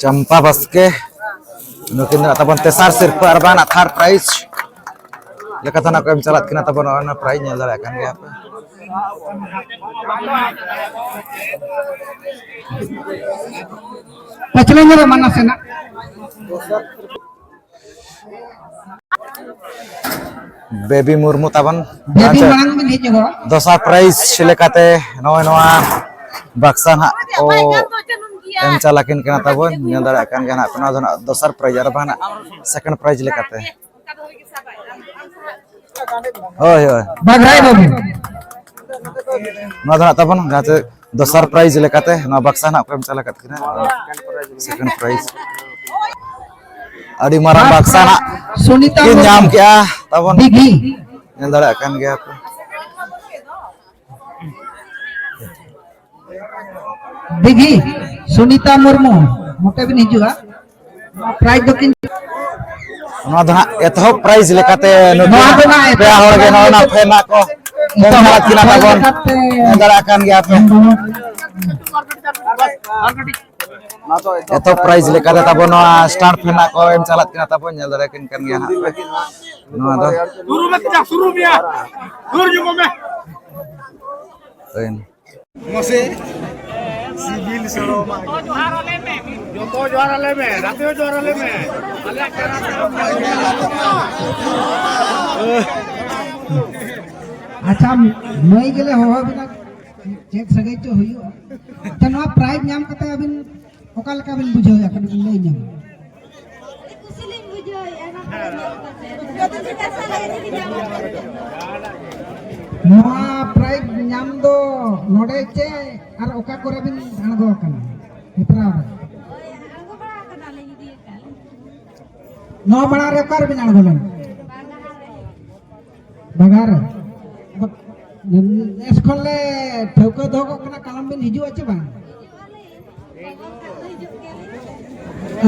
ᱪᱟᱢᱯᱟ ᱵᱟᱥᱠᱮ, ᱱᱩᱠᱤᱱ ᱫᱚ ᱛᱟᱵᱚᱱ ᱛᱮᱥᱟᱨ ᱥᱤᱨᱯᱟᱹ ᱟᱨ ᱵᱟᱝ ᱛᱷᱟᱨᱰ ᱯᱨᱟᱭᱤᱡᱽ ᱞᱮᱠᱟᱛᱮ ᱱᱟᱜ ᱠᱚ ᱮᱢ ᱪᱟᱞᱟᱜ ᱠᱤᱱᱟ ᱛᱟᱵᱚᱱ᱾ ᱱᱚᱜᱼᱚᱭ ᱱᱚᱣᱟ ᱯᱨᱟᱭᱤᱡᱽ ᱧᱮᱞ ᱫᱟᱲᱮᱭᱟᱜ ᱠᱟᱱ ᱜᱮᱭᱟ ᱯᱮ᱾ ᱯᱟᱪᱷᱞᱮ ᱧᱮᱞᱚᱜ ᱢᱟ ᱱᱟᱥᱮᱱᱟᱜ᱾ ᱵᱮᱵᱤ ᱢᱩᱨᱢᱩ ᱛᱟᱵᱚᱱ᱾ ᱵᱮᱵᱤ ᱟᱪᱪᱷᱟ, ᱢᱟᱲᱟᱝ ᱵᱤᱱ ᱦᱮᱡ ᱧᱚᱜᱚᱜᱼᱟ᱾ ᱫᱚᱥᱟᱨ ᱯᱨᱟᱭᱤᱡᱽ ᱞᱮᱠᱟᱛᱮ ᱱᱚᱜᱼᱚᱭ ᱱᱚᱣᱟ ᱵᱟᱠᱥᱟ ᱱᱟᱦᱟᱜ ᱠᱚ ᱮᱢ ᱪᱟᱞ ᱟᱹᱠᱤᱱ ᱠᱟᱱᱟ ᱛᱟᱵᱚᱱ᱾ ᱧᱮᱞ ᱫᱟᱲᱮᱭᱟᱜ ᱠᱟᱱ ᱜᱮᱭᱟ ᱱᱟᱦᱟᱜ ᱯᱮ, ᱱᱚᱣᱟ ᱫᱚ ᱱᱟᱦᱟᱜ ᱫᱚᱥᱟᱨ ᱯᱨᱟᱭᱤᱡᱽ ᱟᱨ ᱵᱟᱝ ᱱᱟᱦᱟᱜ ᱥᱮᱠᱮᱱᱰ ᱯᱨᱟᱭᱤᱡᱽ ᱞᱮᱠᱟᱛᱮ᱾ ᱦᱳᱭ, ᱦᱳᱭ᱾ ᱵᱟᱜᱷᱟᱭ ᱵᱟᱹᱵᱩ᱾ ᱱᱚᱣᱟ ᱫᱚ ᱱᱟᱦᱟᱜ ᱛᱟᱵᱚᱱ ᱡᱟᱦᱟᱸ ᱪᱮ ᱫᱚᱥᱟᱨ ᱯᱨᱟᱭᱤᱡᱽ ᱞᱮᱠᱟᱛᱮ ᱱᱚᱣᱟ ᱵᱟᱠᱥᱟ ᱱᱟᱦᱟᱜ ᱠᱚ ᱮᱢ ᱪᱟᱞ ᱟᱠᱟᱫ ᱠᱤᱱᱟ᱾ Second prize. ᱟᱹᱰᱤ ᱢᱟᱨᱟᱝ ᱵᱟᱠᱥᱟ ᱱᱟᱦᱟᱜ ᱥᱩᱱᱤᱛᱟ ᱠᱤᱱ ᱢᱩᱨᱢᱩ᱾ ᱧᱟᱢ ᱠᱮᱜᱼᱟ ᱛᱟᱵᱚᱱ᱾ ᱫᱤᱜᱷᱤ᱾ ᱧᱮᱞ ᱫᱟᱲᱮᱭᱟᱜ ᱠᱟᱱ ᱜᱮᱭᱟ ᱯᱮ᱾ ᱫᱤᱜᱷᱤ, ᱥᱩᱱᱤᱛᱟ ᱢᱩᱨᱢᱩ, ᱱᱚᱛᱮ ᱵᱤᱱ ᱦᱤᱡᱩᱜᱼᱟ᱾ ᱯᱨᱟᱭᱤᱡᱽ ᱫᱚ ᱠᱤᱱ ᱱᱚᱣᱟ ᱫᱚ ᱦᱟᱸᱜ ᱮᱛᱚᱦᱚᱵ ᱯᱨᱟᱭᱤᱡᱽ ᱞᱮᱠᱟᱛᱮ ᱱᱩᱠᱤᱱ ᱱᱚᱣᱟ ᱫᱚ ᱦᱟᱸᱜ ᱯᱮᱲᱟ ᱮᱛᱚᱦᱚᱵ ᱦᱚᱲ ᱜᱮ ᱱᱚᱜᱼᱚᱭ ᱱᱟ ᱯᱷᱮᱱ ᱦᱟᱸᱜ ᱠᱚ ᱮᱢ ᱮᱛᱚᱦᱚᱵ ᱪᱟᱞᱟᱜ ᱠᱤᱱᱟ ᱯᱨᱟᱭᱤᱡᱽ ᱛᱟᱵᱚᱱ᱾ ᱞᱮᱠᱟᱛᱮ ᱧᱮᱞ ᱫᱟᱲᱮᱭᱟᱜ ᱠᱟᱱ ᱜᱮᱭᱟ ᱯᱮ᱾ ᱮᱛᱚᱦᱚᱵ ᱯᱨᱟᱭᱤᱡᱽ ᱞᱮᱠᱟᱛᱮ ᱛᱟᱵᱚᱱ ᱱᱚᱣᱟ ᱥᱴᱟᱨ ᱯᱷᱮᱱ ᱦᱟᱸᱜ ᱠᱚ ᱮᱢ ᱪᱟᱞᱟᱜ ᱠᱤᱱᱟ ᱛᱟᱵᱚᱱ, ᱧᱮᱞ ᱫᱟᱲᱮᱭᱟᱠᱤᱱ ᱠᱟᱱ ᱜᱮᱭᱟ ᱦᱟᱸᱜ ᱯᱮ᱾ ᱱᱚᱣᱟ ᱫᱚ ᱥᱩᱨᱩ ᱢᱮ, ᱪᱟ, ᱥᱩᱨᱩ ᱢᱮᱭᱟ᱾ ᱥᱩᱨ ᱧᱚᱜᱚᱜ ᱢᱮ᱾ ᱦᱩᱭᱮᱱ᱾ ᱢᱟᱥᱮ ᱥᱤᱵᱤᱞ ᱥᱚᱲᱚᱢ᱾ ᱡᱚᱛᱚ ᱡᱚᱦᱟᱨ ᱟᱞᱮ ᱢᱮ, ᱱᱟᱛᱮ ᱦᱚᱸ ᱡᱚᱦᱟᱨ ᱟᱞᱮ ᱢᱮ᱾ ᱟᱪᱪᱷᱟ, ᱢᱟᱹᱭ ᱜᱮᱞᱮ ᱦᱚᱦᱚ ᱵᱤᱱᱟ, ᱪᱮᱫ ᱥᱟᱹᱜᱟᱹᱭ ᱪᱚ ᱦᱩᱭᱩᱜᱼᱟ᱾ ᱟᱪᱪᱷᱟ, ᱱᱚᱣᱟ ᱯᱨᱟᱭᱤᱡᱽ ᱧᱟᱢ ᱠᱟᱛᱮ ᱟᱹᱵᱤᱱ ᱚᱠᱟ ᱞᱮᱠᱟ ᱵᱤᱱ ᱵᱩᱡᱷᱟᱹᱣᱮᱫᱼᱟ? ᱠᱟᱹᱴᱤᱡ ᱵᱤᱱ ᱞᱟᱹᱭ ᱧᱚᱜ᱾ ᱟᱹᱰᱤ ᱠᱩᱥᱤ ᱞᱤᱧ ᱵᱩᱡᱷᱟᱹᱣᱮᱫᱼᱟ ᱱᱚᱣᱟ ᱠᱚᱨᱮ ᱧᱮᱞ ᱠᱟᱛᱮ᱾ ᱡᱚᱛᱚ ᱪᱮᱫ ᱞᱮᱠᱟ ᱥᱟᱞᱟᱜ ᱡᱩᱫᱤ ᱧᱟᱢ ᱠᱟᱛᱮ᱾ ᱱᱚᱣᱟ ᱯᱨᱟᱭᱤᱡᱽ ᱧᱟᱢ ᱫᱚ ᱱᱚᱰᱮ ᱪᱮ ᱟᱨ ᱚᱠᱟ ᱠᱚᱨᱮ ᱵᱤᱱ ᱟᱬᱜᱚ ᱟᱠᱟᱱᱟ ᱦᱮᱯᱨᱟᱣ ᱨᱮ? ᱦᱳᱭ, ᱟᱬᱜᱚ ᱵᱟᱲᱟ ᱟᱠᱟᱱᱟᱞᱤᱧ, ᱤᱫᱤ ᱟᱠᱟᱫ ᱞᱤᱧ᱾ ᱱᱚᱣᱟ ᱢᱟᱲᱟᱝ ᱨᱮ ᱚᱠᱟ ᱨᱮᱵᱤᱱ ᱟᱬᱜᱚ ᱞᱮᱱᱟ? ᱵᱟᱜᱟᱱ ᱨᱮ᱾ ᱵᱟᱜᱟᱱ ᱨᱮ? ᱵᱟ-, ᱱᱮᱥ ᱠᱷᱚᱱ ᱞᱮ ᱴᱷᱟᱹᱣᱠᱟᱹ ᱫᱚᱦᱚ ᱠᱟᱜ ᱠᱟᱱᱟ, ᱠᱟᱞᱚᱢ ᱵᱤᱱ ᱦᱤᱡᱩᱜᱼᱟ ᱪᱮ ᱵᱟᱝ?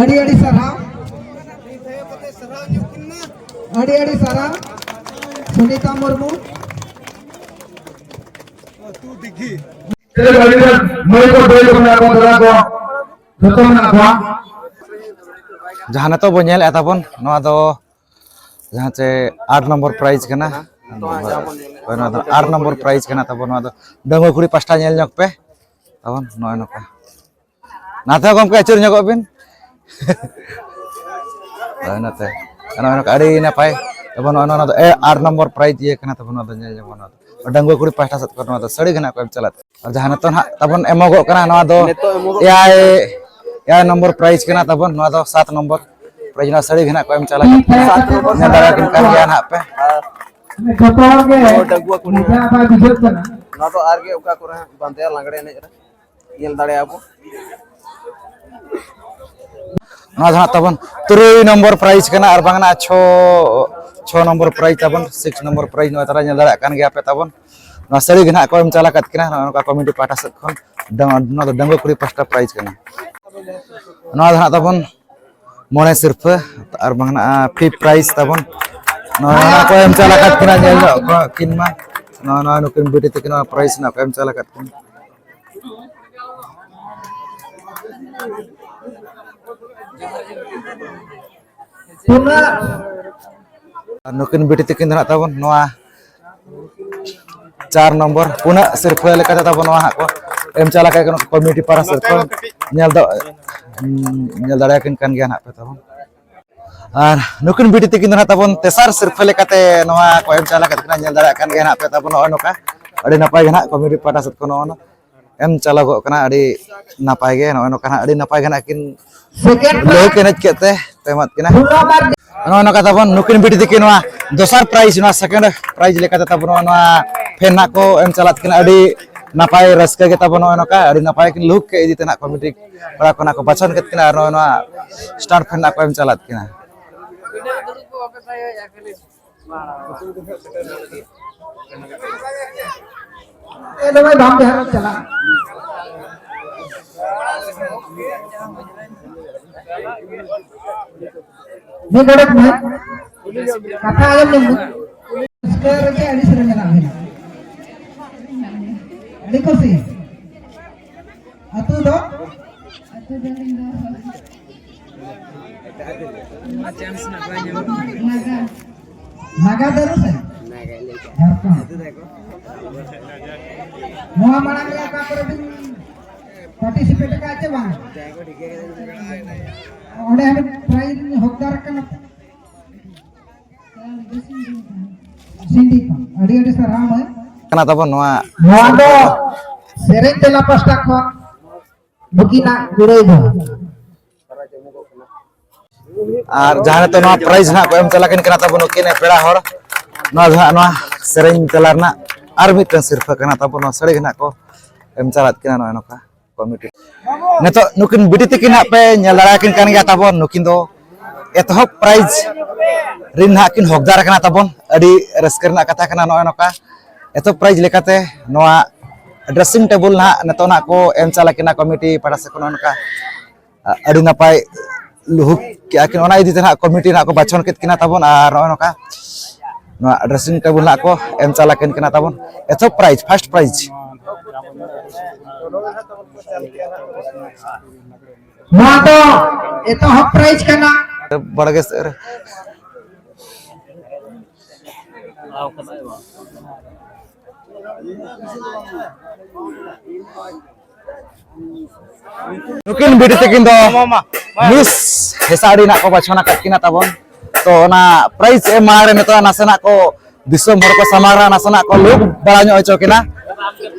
ᱟᱹᱰᱤ ᱟᱹᱰᱤ ᱥᱟᱨᱦᱟᱣ, ᱟᱹᱰᱤ ᱟᱹᱰᱤ ᱥᱟᱨᱦᱟᱣ ᱥᱩᱱᱤᱛᱟ ᱢᱩᱨᱢᱩ᱾ ᱢᱟᱹᱭ ᱠᱚ, ᱫᱟᱹᱭ ᱠᱚ ᱢᱮᱱᱟᱜ ᱠᱚᱣᱟ, ᱫᱟᱫᱟ ᱠᱚ, ᱡᱚᱛᱚ ᱢᱮᱱᱟᱜ ᱠᱚᱣᱟ᱾ ᱡᱟᱦᱟᱸ ᱱᱤᱛᱚᱜ ᱵᱚᱱ ᱧᱮᱞᱮᱫᱼᱟ ᱛᱟᱵᱚᱱ, ᱱᱚᱣᱟ ᱫᱚ ᱡᱟᱦᱟᱸ ᱪᱮ ᱟᱴ ᱱᱚᱢᱵᱚᱨ ᱯᱨᱟᱭᱤᱡᱽ ᱠᱟᱱᱟ᱾ ᱦᱳᱭ, ᱱᱚᱣᱟ ᱫᱚ ᱟᱴ ᱱᱚᱢᱵᱚᱨ ᱯᱨᱟᱭᱤᱡᱽ ᱠᱟᱱᱟ ᱛᱟᱵᱚᱱ᱾ ᱱᱚᱣᱟ ᱫᱚ ᱰᱟᱺᱜᱩᱣᱟᱹ ᱠᱩᱲᱤ ᱯᱟᱥᱴᱟ ᱧᱮᱞ ᱧᱚᱜ ᱯᱮ ᱛᱟᱵᱚᱱ᱾ ᱱᱚᱜᱼᱚᱭ ᱱᱚᱝᱠᱟ, ᱱᱟᱛᱮ ᱦᱚᱸ ᱜᱚᱢᱠᱮ ᱟᱹᱪᱩᱨ ᱧᱚᱜᱚᱜ ᱵᱤᱱ᱾ ᱦᱳᱭ, ᱱᱚᱛᱮ ᱱᱚᱜᱼᱚᱭ ᱱᱚᱝᱠᱟ ᱟᱹᱰᱤ ᱱᱟᱯᱟᱭ ᱮᱵᱚᱝ ᱱᱚᱣᱟ, ᱱᱚᱣᱟ ᱫᱚ ᱮ, ᱟᱴ ᱱᱚᱢᱵᱚᱨ ᱯᱨᱟᱭᱤᱡᱽ ᱤᱭᱟᱹ ᱠᱟᱱᱟ ᱛᱟᱵᱚᱱ, ᱱᱚᱣᱟ ᱫᱚ ᱧᱮᱞ ᱧᱟᱢᱚᱜ ᱠᱟᱱᱟ᱾ ᱱᱚᱣᱟ ᱫᱚ ᱰᱟᱺᱜᱩᱣᱟᱹ ᱠᱩᱲᱤ ᱯᱟᱦᱴᱟ ᱥᱮᱫ ᱠᱷᱚᱱ ᱱᱚᱣᱟ ᱫᱚ ᱥᱟᱹᱲᱤ ᱜᱮ ᱱᱟᱜ ᱠᱚ ᱮᱢ ᱪᱟᱞᱟᱜ᱾ ᱟᱨ ᱡᱟᱦᱟᱸ ᱱᱤᱛᱚᱜ ᱱᱟᱜ ᱛᱟᱵᱚᱱ ᱮᱢᱚᱜᱚᱜ ᱠᱟᱱᱟ, ᱱᱚᱣᱟ ᱫᱚ ᱱᱤᱛᱚᱜ ᱮᱢᱚᱜᱚᱜ ᱮᱭᱟᱭ, ᱮᱭᱟᱭ ᱱᱚᱢᱵᱚᱨ ᱯᱨᱟᱭᱤᱡᱽ ᱠᱟᱱᱟ ᱛᱟᱵᱚᱱ, ᱱᱚᱣᱟ ᱫᱚ ᱥᱟᱛ ᱱᱚᱢᱵᱚᱨ ᱯᱨᱟᱭᱤᱡᱽ, ᱱᱚᱣᱟ ᱥᱟᱹᱲᱤ ᱜᱮ ᱱᱟᱜ ᱠᱚ ᱮᱢ ᱪᱟᱞᱟᱜ᱾ ᱥᱟᱛ ᱱᱚᱢᱵᱚᱨ ᱧᱮᱞ ᱫᱟᱲᱮᱭᱟᱜ ᱠᱟᱱ ᱜᱮᱭᱟ ᱱᱟᱜ ᱯᱮ᱾ ᱟᱨ ᱡᱚᱛᱚ ᱦᱚᱲ ᱜᱮ ᱱᱚᱣᱟ ᱰᱟᱺᱜᱩᱣᱟᱹ ᱠᱩᱲᱤ ᱢᱚᱡᱟ ᱵᱟᱭ ᱵᱩᱡᱷᱟᱹᱜ ᱠᱟᱱᱟ᱾ ᱱᱚᱣᱟ ᱫᱚ ᱟᱨ ᱜᱮ ᱚᱠᱟ ᱠᱚᱨᱮ ᱦᱟᱸᱜ ᱵᱟᱸᱫᱮᱭᱟ ᱞᱟᱜᱽᱲᱮ ᱮᱱᱮᱡ ᱨᱮ᱾ ᱧᱮᱞ ᱫᱟᱲᱮᱭᱟᱜᱼᱟ ᱵᱚ᱾ ᱱᱚᱣᱟ ᱫᱚ ᱦᱟᱸᱜ ᱛᱟᱵᱚᱱ ᱛᱩᱨᱩᱭ ᱱᱚᱢᱵᱚᱨ ᱯᱨᱟᱭᱤᱡᱽ ᱠᱟᱱᱟ, ᱟᱨ ᱵᱟᱝ ᱱᱟᱜ ᱪᱷᱚ, ᱪᱷᱚ ᱱᱚᱢᱵᱚᱨ ᱯᱨᱟᱭᱤᱡᱽ ᱛᱟᱵᱚᱱ, ᱥᱤᱠᱥ ᱱᱚᱢᱵᱚᱨ ᱯᱨᱟᱭᱤᱡᱽ ᱱᱚᱣᱟ ᱛᱟᱨᱟ ᱧᱮᱞ ᱫᱟᱲᱮᱭᱟᱜ ᱠᱟᱱ ᱜᱮᱭᱟ ᱯᱮ ᱛᱟᱵᱚᱱ᱾ ᱱᱚᱣᱟ ᱥᱟᱹᱲᱤ ᱜᱮ ᱱᱟᱜ ᱠᱚ ᱮᱢ ᱪᱟᱞ ᱟᱠᱟᱫ ᱠᱤᱱᱟ, ᱱᱚᱜᱼᱚ ᱱᱚᱝᱠᱟ ᱠᱚᱢᱤᱴᱤ ᱯᱟᱦᱴᱟ ᱥᱮᱫ ᱠᱷᱚᱱ᱾ ᱰᱟᱝ-, ᱱᱚᱣᱟ ᱫᱚ ᱰᱟᱺᱜᱩᱣᱟᱹ ᱠᱩᱲᱤ ᱯᱟᱦᱴᱟ ᱯᱨᱟᱭᱤᱡᱽ ᱠᱟᱱᱟ᱾ ᱱᱚᱣᱟ ᱫᱚ ᱦᱟᱸᱜ ᱛᱟᱵᱚᱱ ᱢᱚᱬᱮ ᱥᱤᱨᱯᱷᱟᱹ, ᱟᱨ ᱵᱟᱝ ᱱᱟᱜ ᱯᱷᱤᱯ ᱯᱨᱟᱭᱤᱡᱽ ᱛᱟᱵᱚᱱ᱾ ᱱᱚᱣᱟ, ᱱᱚᱣᱟ ᱠᱚ ᱮᱢ ᱪᱟᱞ ᱟᱠᱟᱫ ᱠᱤᱱᱟ, ᱧᱮᱞ ᱧᱚᱜ ᱠᱚ ᱠᱤᱱ ᱢᱟ᱾ ᱱᱚᱣᱟ, ᱱᱚᱣᱟ ᱱᱩᱠᱤᱱ ᱵᱤᱴᱤ ᱛᱟᱹᱠᱤᱱ ᱱᱚᱣᱟ ᱯᱨᱟᱭᱤᱡᱽ ᱱᱟᱜ ᱠᱚ ᱮᱢ ᱪᱟᱞ ᱟᱠᱟᱫ ᱠᱤᱱᱟ᱾ ᱟᱨ ᱱᱩᱠᱤᱱ ᱵᱤᱴᱤ ᱛᱟᱹᱠᱤᱱ ᱫᱚ ᱱᱟᱜ ᱛᱟᱵᱚᱱ ᱱᱚᱣᱟ ᱪᱟᱨ ᱱᱚᱢᱵᱚᱨ ᱯᱩᱱᱟᱜ ᱥᱤᱨᱯᱷᱟᱹ ᱞᱮᱠᱟᱛᱮ ᱛᱟᱵᱚᱱ ᱱᱚᱣᱟ ᱦᱟᱸᱜ ᱠᱚ ᱮᱢ ᱪᱟᱞ ᱟᱠᱟᱫ ᱠᱟᱱᱟ ᱠᱚᱢᱤᱴᱤ ᱯᱟᱦᱴᱟ ᱥᱮᱫ ᱠᱷᱚᱱ᱾ ᱧᱮᱞ ᱫᱚ, ᱧᱮᱞ ᱫᱟᱲᱮᱭᱟᱠᱤᱱ ᱠᱟᱱ ᱜᱮᱭᱟ ᱱᱟᱜ ᱯᱮ ᱛᱟᱵᱚᱱ᱾ ᱟᱨ ᱱᱩᱠᱤᱱ ᱵᱤᱴᱤ ᱛᱟᱹᱠᱤᱱ ᱫᱚ ᱱᱟᱜ ᱛᱟᱵᱚᱱ ᱛᱮᱥᱟᱨ ᱥᱤᱨᱯᱷᱟᱹ ᱞᱮᱠᱟᱛᱮ ᱱᱚᱣᱟ ᱠᱚ ᱮᱢ ᱪᱟᱞ ᱟᱠᱟᱫ ᱠᱤᱱᱟ, ᱧᱮᱞ ᱫᱟᱲᱮᱭᱟᱜ ᱠᱟᱱ ᱜᱮᱭᱟ ᱱᱟᱜ ᱯᱮ ᱛᱟᱵᱚᱱ ᱱᱚᱜᱼᱚᱭ ᱱᱚᱝᱠᱟ᱾ ᱟᱹᱰᱤ ᱱᱟᱯᱟᱭ ᱜᱮ ᱱᱟᱜ ᱠᱚᱢᱤᱴᱤ ᱯᱟᱦᱴᱟ ᱥᱮᱫ ᱠᱷᱚᱱ ᱱᱚᱜᱼᱚᱭ ᱮᱢ ᱪᱟᱞᱟᱜᱚᱜ ᱠᱟᱱᱟ᱾ ᱟᱹᱰᱤ ᱱᱟᱯᱟᱭ ᱜᱮ ᱱᱚᱜᱼᱚᱭ ᱱᱚᱝᱠᱟ ᱱᱟᱜ, ᱟᱹᱰᱤ ᱱᱟᱯᱟᱭ ᱜᱮ ᱱᱟᱜ ᱠᱤᱱ ᱞᱟᱹᱣᱠᱟᱹ ᱮᱱᱮᱡ ᱠᱮᱫ ᱛᱮ ᱠᱚ ᱮᱢᱟᱫ ᱠᱤᱱᱟ᱾ ᱱᱚᱜᱼᱚᱭ ᱱᱚᱝᱠᱟ ᱛᱟᱵᱚᱱ ᱱᱩᱠᱤᱱ ᱵᱤᱴᱤ ᱛᱟᱹᱠᱤᱱ ᱱᱚᱣᱟ ᱫᱚᱥᱟᱨ ᱯᱨᱟᱭᱤᱡᱽ, ᱱᱚᱣᱟ ᱥᱮᱠᱮᱱᱰ ᱯᱨᱟᱭᱤᱡᱽ ᱞᱮᱠᱟᱛᱮ ᱛᱟᱵᱚᱱ ᱱᱚᱜᱼᱚᱭ ᱱᱚᱣᱟ ᱯᱷᱮᱱ ᱱᱟᱜ ᱠᱚ ᱮᱢ ᱪᱟᱞᱟᱫ ᱠᱤᱱᱟ᱾ ᱟᱹᱰᱤ ᱱᱟᱯᱟᱭ ᱨᱟᱹᱥᱠᱟᱹ ᱜᱮ ᱛᱟᱵᱚᱱ ᱱᱚᱜᱼᱚᱭ ᱱᱚᱝᱠᱟ, ᱟᱹᱰᱤ ᱱᱟᱯᱟᱭ ᱠᱤᱱ ᱞᱩᱦᱩᱠ ᱠᱮᱫ ᱤᱫᱤ ᱛᱮ ᱱᱟᱜ ᱠᱚᱢᱤᱴᱤ ᱠᱚᱲᱟ ᱠᱚ ᱱᱟᱜ ᱠᱚ ᱵᱟᱪᱷᱚᱱ ᱠᱮᱫ ᱠᱤᱱᱟ ᱟᱨ ᱱᱚᱜᱼᱚᱭ ᱱᱚᱣᱟ ᱥᱴᱟᱨ ᱯᱷᱮᱱ ᱱᱟᱜ ᱠᱚ ᱮᱢ ᱪᱟᱞᱟᱫ ᱠᱤᱱᱟ᱾ ᱮ ᱫᱚ ᱵᱷᱟᱭ, ᱵᱟᱢ ᱡᱟᱦᱟᱸ ᱨᱮᱢ ᱪᱟᱞᱟᱜ᱾ ᱢᱤᱫ ᱰᱚᱸᱰᱮᱠ ᱢᱮ᱾ ᱠᱟᱛᱷᱟ ᱟᱸᱡᱚᱢ ᱧᱚᱜ ᱢᱮ᱾ ᱨᱟᱹᱥᱠᱟᱹ ᱨᱮᱜᱮ ᱟᱹᱰᱤ ᱥᱮᱨᱮᱧ ᱨᱮᱱᱟᱜ ᱢᱮᱱᱟᱜᱼᱟ᱾ ᱟᱹᱰᱤ ᱠᱩᱥᱤ᱾ ᱟᱹᱛᱩ ᱫᱚ? ᱟᱹᱛᱩ ᱫᱚ ᱤᱧ ᱫᱚ ᱱᱟᱜᱟ᱾ ᱱᱟᱜᱟ ᱫᱟᱨᱩ ᱥᱮ? ᱡᱷᱟᱲᱠᱷᱚᱸᱰ᱾ ᱱᱚᱣᱟ ᱢᱟᱲᱟᱝ ᱨᱮ ᱚᱠᱟ ᱠᱚᱨᱮ ᱵᱤᱱ participate ᱟᱠᱟᱫ ᱪᱮ ᱵᱟᱝ? ᱚᱸᱰᱮ ᱦᱚᱸ ᱯᱨᱟᱭᱤᱡᱽ ᱦᱚᱠᱫᱟᱨ ᱠᱟᱱᱟ᱾ ᱥᱤᱱᱰᱤ ᱠᱷᱚᱱ ᱟᱹᱰᱤ ᱟᱹᱰᱤ ᱥᱟᱨᱦᱟᱣ ᱢᱟᱹᱭ᱾ ᱠᱟᱱᱟ ᱛᱟᱵᱚᱱ ᱱᱚᱣᱟ᱾ ᱱᱚᱣᱟ ᱫᱚ ᱥᱮᱨᱮᱧ ᱛᱮᱞᱟ ᱯᱟᱥᱴᱟ ᱠᱷᱚᱱ ᱱᱩᱠᱤᱱᱟᱜ ᱠᱩᱲᱟᱹᱭ ᱫᱚ᱾ ᱟᱨ ᱡᱟᱦᱟᱸ ᱱᱤᱛᱚᱜ ᱱᱚᱣᱟ prize ᱱᱟᱦᱟᱜ ᱠᱚ ᱮᱢ ᱪᱟᱞᱟᱠᱤᱱ ᱠᱟᱱᱟ ᱛᱟᱵᱚᱱ ᱱᱩᱠᱤᱱ ᱯᱮᱲᱟ ᱦᱚᱲ, ᱱᱚᱣᱟ ᱫᱚ ᱦᱟᱸᱜ ᱱᱚᱣᱟ ᱥᱮᱨᱮᱧ ᱛᱮᱞᱟ ᱨᱮᱱᱟᱜ ᱟᱨ ᱢᱤᱫᱴᱟᱝ ᱥᱤᱨᱯᱷᱟᱹ ᱠᱟᱱᱟ ᱛᱟᱵᱚᱱ, ᱱᱚᱣᱟ ᱥᱟᱹᱲᱤ ᱜᱮ ᱱᱟᱦᱟᱜ ᱠᱚ ᱮᱢ ᱪᱟᱞᱟᱫ ᱠᱤᱱᱟ ᱱᱚᱜᱼᱚᱭ ᱱᱚᱝᱠᱟ ᱠᱚᱢᱤᱴᱤ᱾ ᱱᱤᱛᱚᱜ ᱱᱩᱠᱤᱱ ᱵᱤᱴᱤ ᱛᱟᱹᱠᱤᱱ ᱦᱟᱸᱜ ᱯᱮ ᱧᱮᱞ ᱫᱟᱲᱮᱭᱟᱠᱤᱱ ᱠᱟᱱ ᱜᱮᱭᱟ ᱛᱟᱵᱚᱱ, ᱱᱩᱠᱤᱱ ᱫᱚ ᱮᱛᱚᱦᱚᱵ prize ᱨᱤᱱ ᱦᱟᱸᱜ ᱠᱤᱱ ᱦᱚᱠᱫᱟᱨ ᱠᱟᱱᱟ ᱛᱟᱵᱚᱱ᱾ ᱟᱹᱰᱤ ᱨᱟᱹᱥᱠᱟᱹ ᱨᱮᱱᱟᱜ ᱠᱟᱛᱷᱟ ᱠᱟᱱᱟ᱾ ᱱᱚᱜᱼᱚᱭ ᱱᱚᱝᱠᱟ ᱮᱛᱚᱦᱚᱵ prize ᱞᱮᱠᱟᱛᱮ ᱱᱚᱣᱟ dressing table ᱱᱟᱦᱟᱜ ᱱᱤᱛᱚᱜ ᱱᱟᱦᱟᱜ ᱠᱚ ᱮᱢ ᱪᱟᱞ ᱟᱠᱤᱱᱟ ᱠᱚᱢᱤᱴᱤ ᱯᱟᱦᱴᱟ ᱥᱮᱫ ᱠᱷᱚᱱ᱾ ᱱᱚᱜᱼᱚᱭ ᱱᱚᱝᱠᱟ ᱟᱹᱰᱤ ᱱᱟᱯᱟᱭ ᱞᱩᱦᱩᱠ ᱠᱮᱜᱼᱟ ᱠᱤᱱ, ᱚᱱᱟ ᱤᱫᱤ ᱛᱮ ᱱᱟᱦᱟᱜ ᱠᱚᱢᱤᱴᱤ ᱱᱟᱦᱟᱜ ᱠᱚ ᱵᱟᱪᱷᱚᱱ ᱠᱮᱫ ᱠᱤᱱᱟ ᱛᱟᱵᱚᱱ᱾ ᱟᱨ ᱱᱚᱜᱼᱚᱭ ᱱᱚᱝᱠᱟ ᱱᱚᱣᱟ dressing table ᱱᱟᱦᱟᱜ ᱠᱚ ᱮᱢ ᱪᱟᱞ ᱟᱠᱤᱱ ᱠᱟᱱᱟ ᱛᱟᱵᱚᱱ᱾ ᱮᱛᱚᱦᱚᱵ prize, first prize᱾ ᱱᱚᱣᱟ ᱫᱚ ᱮᱛᱚᱦᱚᱵ prize ᱠᱟᱱᱟ᱾ ᱵᱟᱲᱜᱮ ᱥᱮᱫ ᱨᱮ᱾ ᱱᱩᱠᱤᱱ ᱵᱤᱴᱤ ᱛᱟᱹᱠᱤᱱ ᱫᱚ Miss ᱦᱮᱥᱟᱲᱤ ᱱᱟᱜ ᱠᱚ ᱵᱟᱪᱷᱚᱱ ᱟᱠᱟᱫ ᱠᱤᱱᱟ ᱛᱟᱵᱚᱱ᱾ ᱛᱚ, ᱚᱱᱟ prize ᱮᱢ ᱢᱟᱲᱟᱝ ᱨᱮ ᱱᱤᱛᱚᱜ ᱱᱟᱥᱮᱱᱟᱜ ᱠᱚ ᱫᱤᱥᱚᱢ ᱦᱚᱲ ᱠᱚ ᱥᱟᱢᱟᱝ ᱨᱮ ᱱᱟᱥᱮᱱᱟᱜ ᱠᱚ ᱞᱩᱦᱩᱠ ᱵᱟᱲᱟ ᱧᱚᱜ ᱦᱚᱪᱚ ᱠᱤᱱᱟ᱾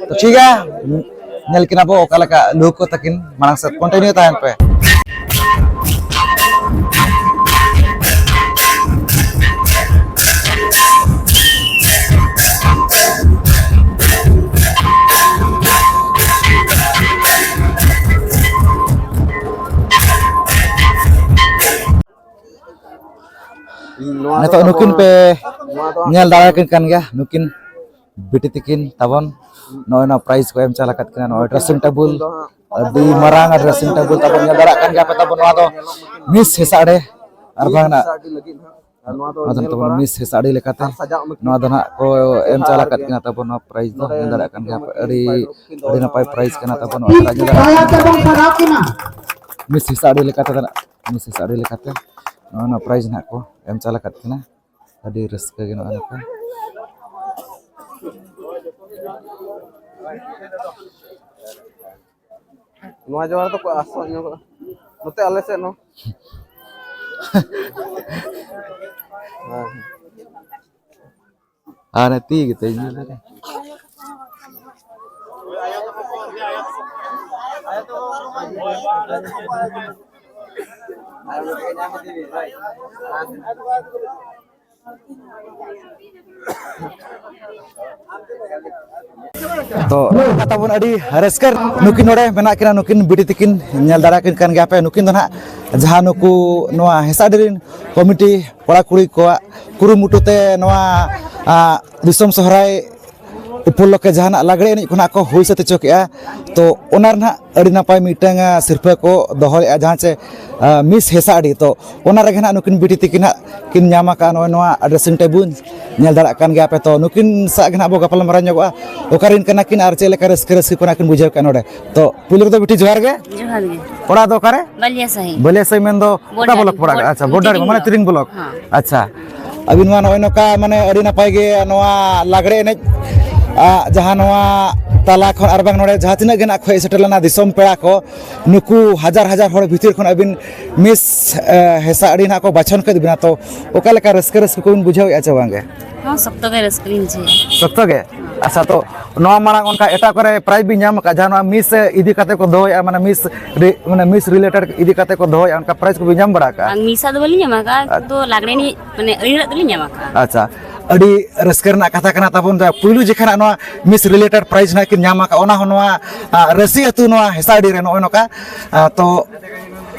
ᱛᱚ, ᱴᱷᱤᱠ ᱜᱮᱭᱟ, ᱧᱮᱞ ᱠᱤᱱᱟ ᱵᱚ ᱚᱠᱟ ᱞᱮᱠᱟ ᱞᱩᱦᱩᱠ ᱠᱚ ᱛᱟᱹᱠᱤᱱ᱾ ᱢᱟᱲᱟᱝ ᱥᱮᱫ continue ᱛᱟᱦᱮᱱ ᱯᱮ᱾ ᱱᱤᱛᱚᱜ ᱱᱩᱠᱤᱱ ᱯᱮ ᱧᱮᱞ ᱫᱟᱲᱮᱭᱟᱠᱤᱱ ᱠᱟᱱ ᱜᱮᱭᱟ, ᱱᱩᱠᱤᱱ ᱵᱤᱴᱤ ᱛᱟᱹᱠᱤᱱ ᱛᱟᱵᱚᱱ ᱱᱚᱜᱼᱚᱭ ᱱᱚᱣᱟ prize ᱠᱚ ᱮᱢ ᱪᱟᱞ ᱟᱠᱟᱫ ᱠᱤᱱᱟ᱾ ᱱᱚᱜᱼᱚᱭ dressing table, ᱟᱹᱰᱤ ᱢᱟᱨᱟᱝ dressing table ᱛᱟᱵᱚᱱ ᱧᱮᱞ ᱫᱟᱲᱮᱭᱟᱜ ᱠᱟᱱ ᱜᱮᱭᱟ ᱯᱮ ᱛᱟᱵᱚᱱ᱾ ᱱᱚᱣᱟ ᱫᱚ Miss ᱦᱮᱥᱟᱲᱮ ᱟᱨ ᱵᱟᱝ ᱱᱟᱜ ᱱᱚᱣᱟ ᱫᱚ ᱛᱟᱵᱚᱱ Miss ᱦᱮᱥᱟᱲᱮ ᱞᱮᱠᱟᱛᱮ ᱱᱚᱣᱟ ᱫᱚ ᱱᱟᱜ ᱠᱚ ᱮᱢ ᱪᱟᱞ ᱟᱠᱟᱫ ᱠᱤᱱᱟ ᱛᱟᱵᱚᱱ᱾ ᱱᱚᱣᱟ prize ᱫᱚ ᱧᱮᱞ ᱫᱟᱲᱮᱭᱟᱜ ᱠᱟᱱ ᱜᱮᱭᱟ ᱯᱮ, ᱟᱹᱰᱤ ᱟᱹᱰᱤ ᱱᱟᱯᱟᱭ prize ᱠᱟᱱᱟ ᱛᱟᱵᱚᱱ᱾ ᱱᱚᱣᱟ ᱫᱚ ᱧᱮᱞ ᱫᱟᱲᱮᱭᱟᱜ ᱠᱟᱱ ᱜᱮᱭᱟ ᱯᱮ᱾ Miss ᱦᱮᱥᱟᱲᱮ ᱞᱮᱠᱟᱛᱮ ᱫᱚ ᱱᱟᱜ, Miss ᱦᱮᱥᱟᱲᱮ ᱞᱮᱠᱟᱛᱮ ᱱᱚᱜᱼᱚᱭ ᱱᱚᱣᱟ prize ᱱᱟᱜ ᱠᱚ ᱮᱢ ᱪᱟᱞ ᱟᱠᱟᱫ ᱠᱤᱱᱟ᱾ ᱟᱹᱰᱤ ᱨᱟᱹᱥᱠᱟᱹ ᱜᱮ ᱱᱚᱜᱼᱚᱭ ᱱᱚᱝᱠᱟ᱾ ᱱᱚᱣᱟ ᱡᱚᱦᱟᱨ ᱫᱚᱠᱚ ᱟᱥᱚᱜ ᱧᱚᱜᱚᱜᱼᱟ ᱱᱚᱛᱮ ᱟᱞᱮ ᱥᱮᱫ ᱦᱚᱸ᱾ ᱦᱮᱸ᱾ ᱟᱨ ᱛᱤ ᱜᱮᱛᱟᱭ ᱧᱮᱞ ᱫᱟᱲᱮ᱾ ᱛᱚ ᱛᱟᱵᱚᱱ ᱟᱹᱰᱤ ᱨᱟᱹᱥᱠᱟᱹ, ᱱᱩᱠᱤᱱ ᱱᱚᱰᱮ ᱢᱮᱱᱟᱜ ᱠᱤᱱᱟ, ᱱᱩᱠᱤᱱ ᱵᱤᱴᱤ ᱛᱤᱠᱤᱱ ᱧᱮᱞ ᱫᱟᱲᱮ ᱠᱤᱱ ᱠᱟᱱ ᱜᱮᱭᱟ ᱯᱮ᱾ ᱱᱩᱠᱤᱱ ᱫᱚ ᱱᱟᱦᱟᱜ ᱡᱟᱦᱟᱸ ᱱᱩᱠᱩ ᱱᱚᱣᱟ ᱦᱮᱸᱥᱟᱰᱤ ᱨᱤᱱ ᱠᱚᱢᱤᱴᱤ ᱠᱚᱲᱟ ᱠᱩᱲᱤ ᱠᱚᱣᱟᱜ ᱠᱩᱨᱩᱢᱩᱴᱩ ᱛᱮ ᱱᱚᱣᱟ, ᱟ, ᱫᱤᱥᱚᱢ ᱥᱚᱦᱨᱟᱭ ᱩᱯᱚᱞᱚᱠᱠᱷᱮ ᱡᱟᱦᱟᱱᱟᱜ ᱞᱟᱜᱽᱲᱮ ᱮᱱᱮᱡ ᱠᱷᱚᱱᱟᱜ ᱠᱚ ᱦᱩᱭ ᱥᱟᱹᱛ ᱦᱚᱪᱚ ᱠᱮᱜᱼᱟ᱾ ᱛᱚ ᱚᱱᱟ ᱨᱮᱱᱟᱜ ᱟᱹᱰᱤ ᱱᱟᱯᱟᱭ ᱢᱤᱫᱴᱟᱝ, ᱟ, ᱥᱤᱨᱯᱷᱟᱹ ᱠᱚ ᱫᱚᱦᱚ ᱞᱮᱜᱼᱟ, ᱡᱟᱦᱟᱸ ᱪᱮ, ᱟ, ᱢᱤᱥ ᱦᱮᱸᱥᱟᱰᱤ᱾ ᱛᱚ ᱚᱱᱟ ᱨᱮᱜᱮ ᱱᱟᱜ ᱱᱩᱠᱤᱱ ᱵᱤᱴᱤ ᱛᱤᱠᱤᱱ ᱦᱟᱸᱜ ᱠᱤᱱ ᱧᱟᱢ ᱟᱠᱟᱫᱼᱟ ᱱᱚᱜᱼᱚᱭ ᱱᱚᱣᱟ dressing table, ᱧᱮᱞ ᱫᱟᱲᱮᱭᱟᱜ ᱠᱟᱱ ᱜᱮᱭᱟ ᱯᱮ᱾ ᱛᱚ ᱱᱩᱠᱤᱱ ᱥᱟᱜ ᱜᱮ ᱱᱟᱜ ᱵᱚ ᱜᱟᱯᱟᱞ ᱢᱟᱨᱟᱣ ᱧᱚᱜᱚᱜᱼᱟ, ᱚᱠᱟᱨᱮᱱ ᱠᱟᱱᱟ ᱠᱤᱱ ᱟᱨ ᱪᱮᱫ ᱞᱮᱠᱟ ᱨᱟᱹᱥᱠᱟᱹ ᱨᱟᱹᱥᱠᱟᱹ ᱠᱷᱚᱱᱟᱜ ᱠᱤᱱ ᱵᱩᱡᱷᱟᱹᱣ ᱠᱮᱜᱼᱟ ᱱᱚᱰᱮ᱾ ᱛᱚ ᱯᱩᱭᱞᱩ ᱨᱮᱫᱚ ᱵᱤᱴᱤ ᱡᱚᱦᱟᱨ ᱜᱮ᱾ ᱡᱚᱦᱟᱨ ᱜᱮ᱾ ᱚᱲᱟᱜ ᱫᱚ ᱚᱠᱟᱨᱮ? ᱵᱟᱞᱤᱭᱟ ᱥᱟᱹᱦᱤ᱾ ᱵᱟᱞᱤᱭᱟ ᱥᱟᱹᱦᱤ ᱢᱮᱱᱫᱚ ᱚᱠᱟ ᱵᱚᱰᱟᱨᱤ, ᱵᱞᱚᱠ ᱯᱟᱲᱟᱜᱼᱟ? ᱵᱚᱰ-, ᱟᱪᱪᱷᱟ, ᱵᱚᱰᱟᱨᱤ ᱛᱤᱨᱤᱝ ᱢᱟᱱᱮ ᱵᱞᱚᱠ᱾ ᱛᱤᱨᱤᱝ ᱵᱞᱚᱠ᱾ ᱦᱮᱸ᱾ ᱟᱪᱪᱷᱟ, ᱟᱹᱵᱤᱱ ᱢᱟ ᱱᱚᱜᱼᱚᱭ ᱱᱚᱝᱠᱟ ᱢᱟᱱᱮ ᱟᱹᱰᱤ ᱱᱟᱯᱟᱭ ᱜᱮ ᱱᱚᱣᱟ ᱞᱟᱜᱽᱲᱮ ᱮᱱᱮᱡ, ᱟ, ᱡᱟᱦᱟᱸ ᱱᱚᱣᱟ ᱛᱟᱞᱟ ᱠᱷᱚᱱ ᱟᱨ ᱵᱟᱝ ᱱᱚᱰᱮ ᱡᱟᱦᱟᱸ ᱛᱤᱱᱟᱹᱜ ᱜᱮ ᱱᱟᱜ ᱠᱚ ᱦᱮᱡ ᱥᱮᱴᱮᱨ ᱞᱮᱱᱟ ᱫᱤᱥᱚᱢ ᱯᱮᱲᱟ ᱠᱚ, ᱱᱩᱠᱩ ᱦᱟᱡᱟᱨ ᱦᱟᱡᱟᱨ ᱦᱚᱲ ᱵᱷᱤᱛᱤᱨ ᱠᱷᱚᱱ ᱟᱹᱵᱤᱱ ᱢᱤᱥ, ᱮ, ᱦᱮᱸᱥᱟᱰᱤ ᱱᱟᱜ ᱠᱚ ᱵᱟᱪᱷᱚᱱ ᱠᱮᱫ ᱵᱤᱱᱟ, ᱛᱚ ᱚᱠᱟ ᱞᱮᱠᱟ ᱨᱟᱹᱥᱠᱟᱹ, ᱨᱟᱹᱥᱠᱟᱹ ᱠᱚᱵᱤᱱ ᱵᱩᱡᱷᱟᱹᱣᱮᱫᱼᱟ ᱪᱮ ᱵᱟᱝᱜᱮ? ᱦᱚᱸ, ᱥᱚᱠᱛᱚ ᱜᱮ ᱨᱟᱹᱥᱠᱟᱹ ᱞᱤᱧ ᱵᱩᱡᱷᱟᱹᱣᱮᱫᱼᱟ᱾ ᱥᱚᱠᱛᱚ ᱜᱮ? ᱟᱪᱪᱷᱟ, ᱛᱚ ᱱᱚᱣᱟ ᱢᱟᱲᱟᱝ ᱚᱱᱠᱟ ᱮᱴᱟᱜ ᱠᱚᱨᱮ ᱯᱨᱟᱭᱤᱡᱽ ᱵᱤᱱ ᱧᱟᱢ ᱟᱠᱟᱫ, ᱡᱟᱦᱟᱸ ᱱᱚᱣᱟ ᱢᱤᱥ ᱤᱫᱤ ᱠᱟᱛᱮ ᱠᱚ ᱫᱚᱦᱚᱭᱮᱫᱼᱟ, ᱢᱟᱱᱮ ᱢᱤᱥ ᱨᱮ, ᱢᱟᱱᱮ ᱢᱤᱥ ᱨᱤᱞᱮᱴᱮᱰ ᱤᱫᱤ ᱠᱟᱛᱮ ᱠᱚ ᱫᱚᱦᱚᱭᱮᱫᱼᱟ, ᱚᱱᱠᱟ ᱯᱨᱟᱭᱤᱡᱽ ᱠᱚᱵᱤᱱ ᱧᱟᱢ ᱵᱟᱲᱟ ᱟᱠᱟᱫᱼᱟ? ᱵᱟᱝ, ᱢᱤᱥᱟᱜ ᱫᱚ ᱵᱟᱹᱞᱤᱧ ᱧᱟᱢ ᱟᱠᱟᱫᱼᱟ, ᱟᱪ- ᱠᱤᱱᱛᱩ ᱞᱟᱜᱽᱲᱮ ᱮᱱᱮᱡ, ᱢᱟᱱᱮ, ᱟᱹᱭᱩᱨᱟᱜ ᱫᱚᱞᱤᱧ ᱧᱟᱢ ᱟᱠᱟᱫᱼᱟ᱾ ᱟᱪᱪᱷᱟ, ᱟᱹᱰᱤ ᱨᱟᱹᱥᱠᱟᱹ ᱨᱮᱱᱟᱜ ᱠᱟᱛᱷᱟ ᱠᱟᱱᱟ ᱛᱟᱵᱚᱱ, ᱡᱟ ᱯᱩᱭᱞᱩ ᱡᱚᱠᱷᱚᱱᱟᱜ ᱱᱚᱣᱟ ᱢᱤᱥ ᱨᱤᱞᱮᱴᱮᱰ ᱯᱨᱟᱭᱤᱡᱽ ᱱᱟᱜ ᱠᱤᱱ ᱧᱟᱢ ᱟᱠᱟᱫᱼᱟ, ᱚᱱᱟ ᱦᱚᱸ ᱱᱚᱣᱟ, ᱟ, ᱨᱟᱹᱥᱤ ᱟᱹᱛᱩ ᱱᱚᱣᱟ ᱦᱮᱸᱥᱟᱰᱤ ᱨᱮ ᱱᱚᱜᱼᱚᱭ ᱱᱚᱝᱠᱟ, ᱟ, ᱛᱚ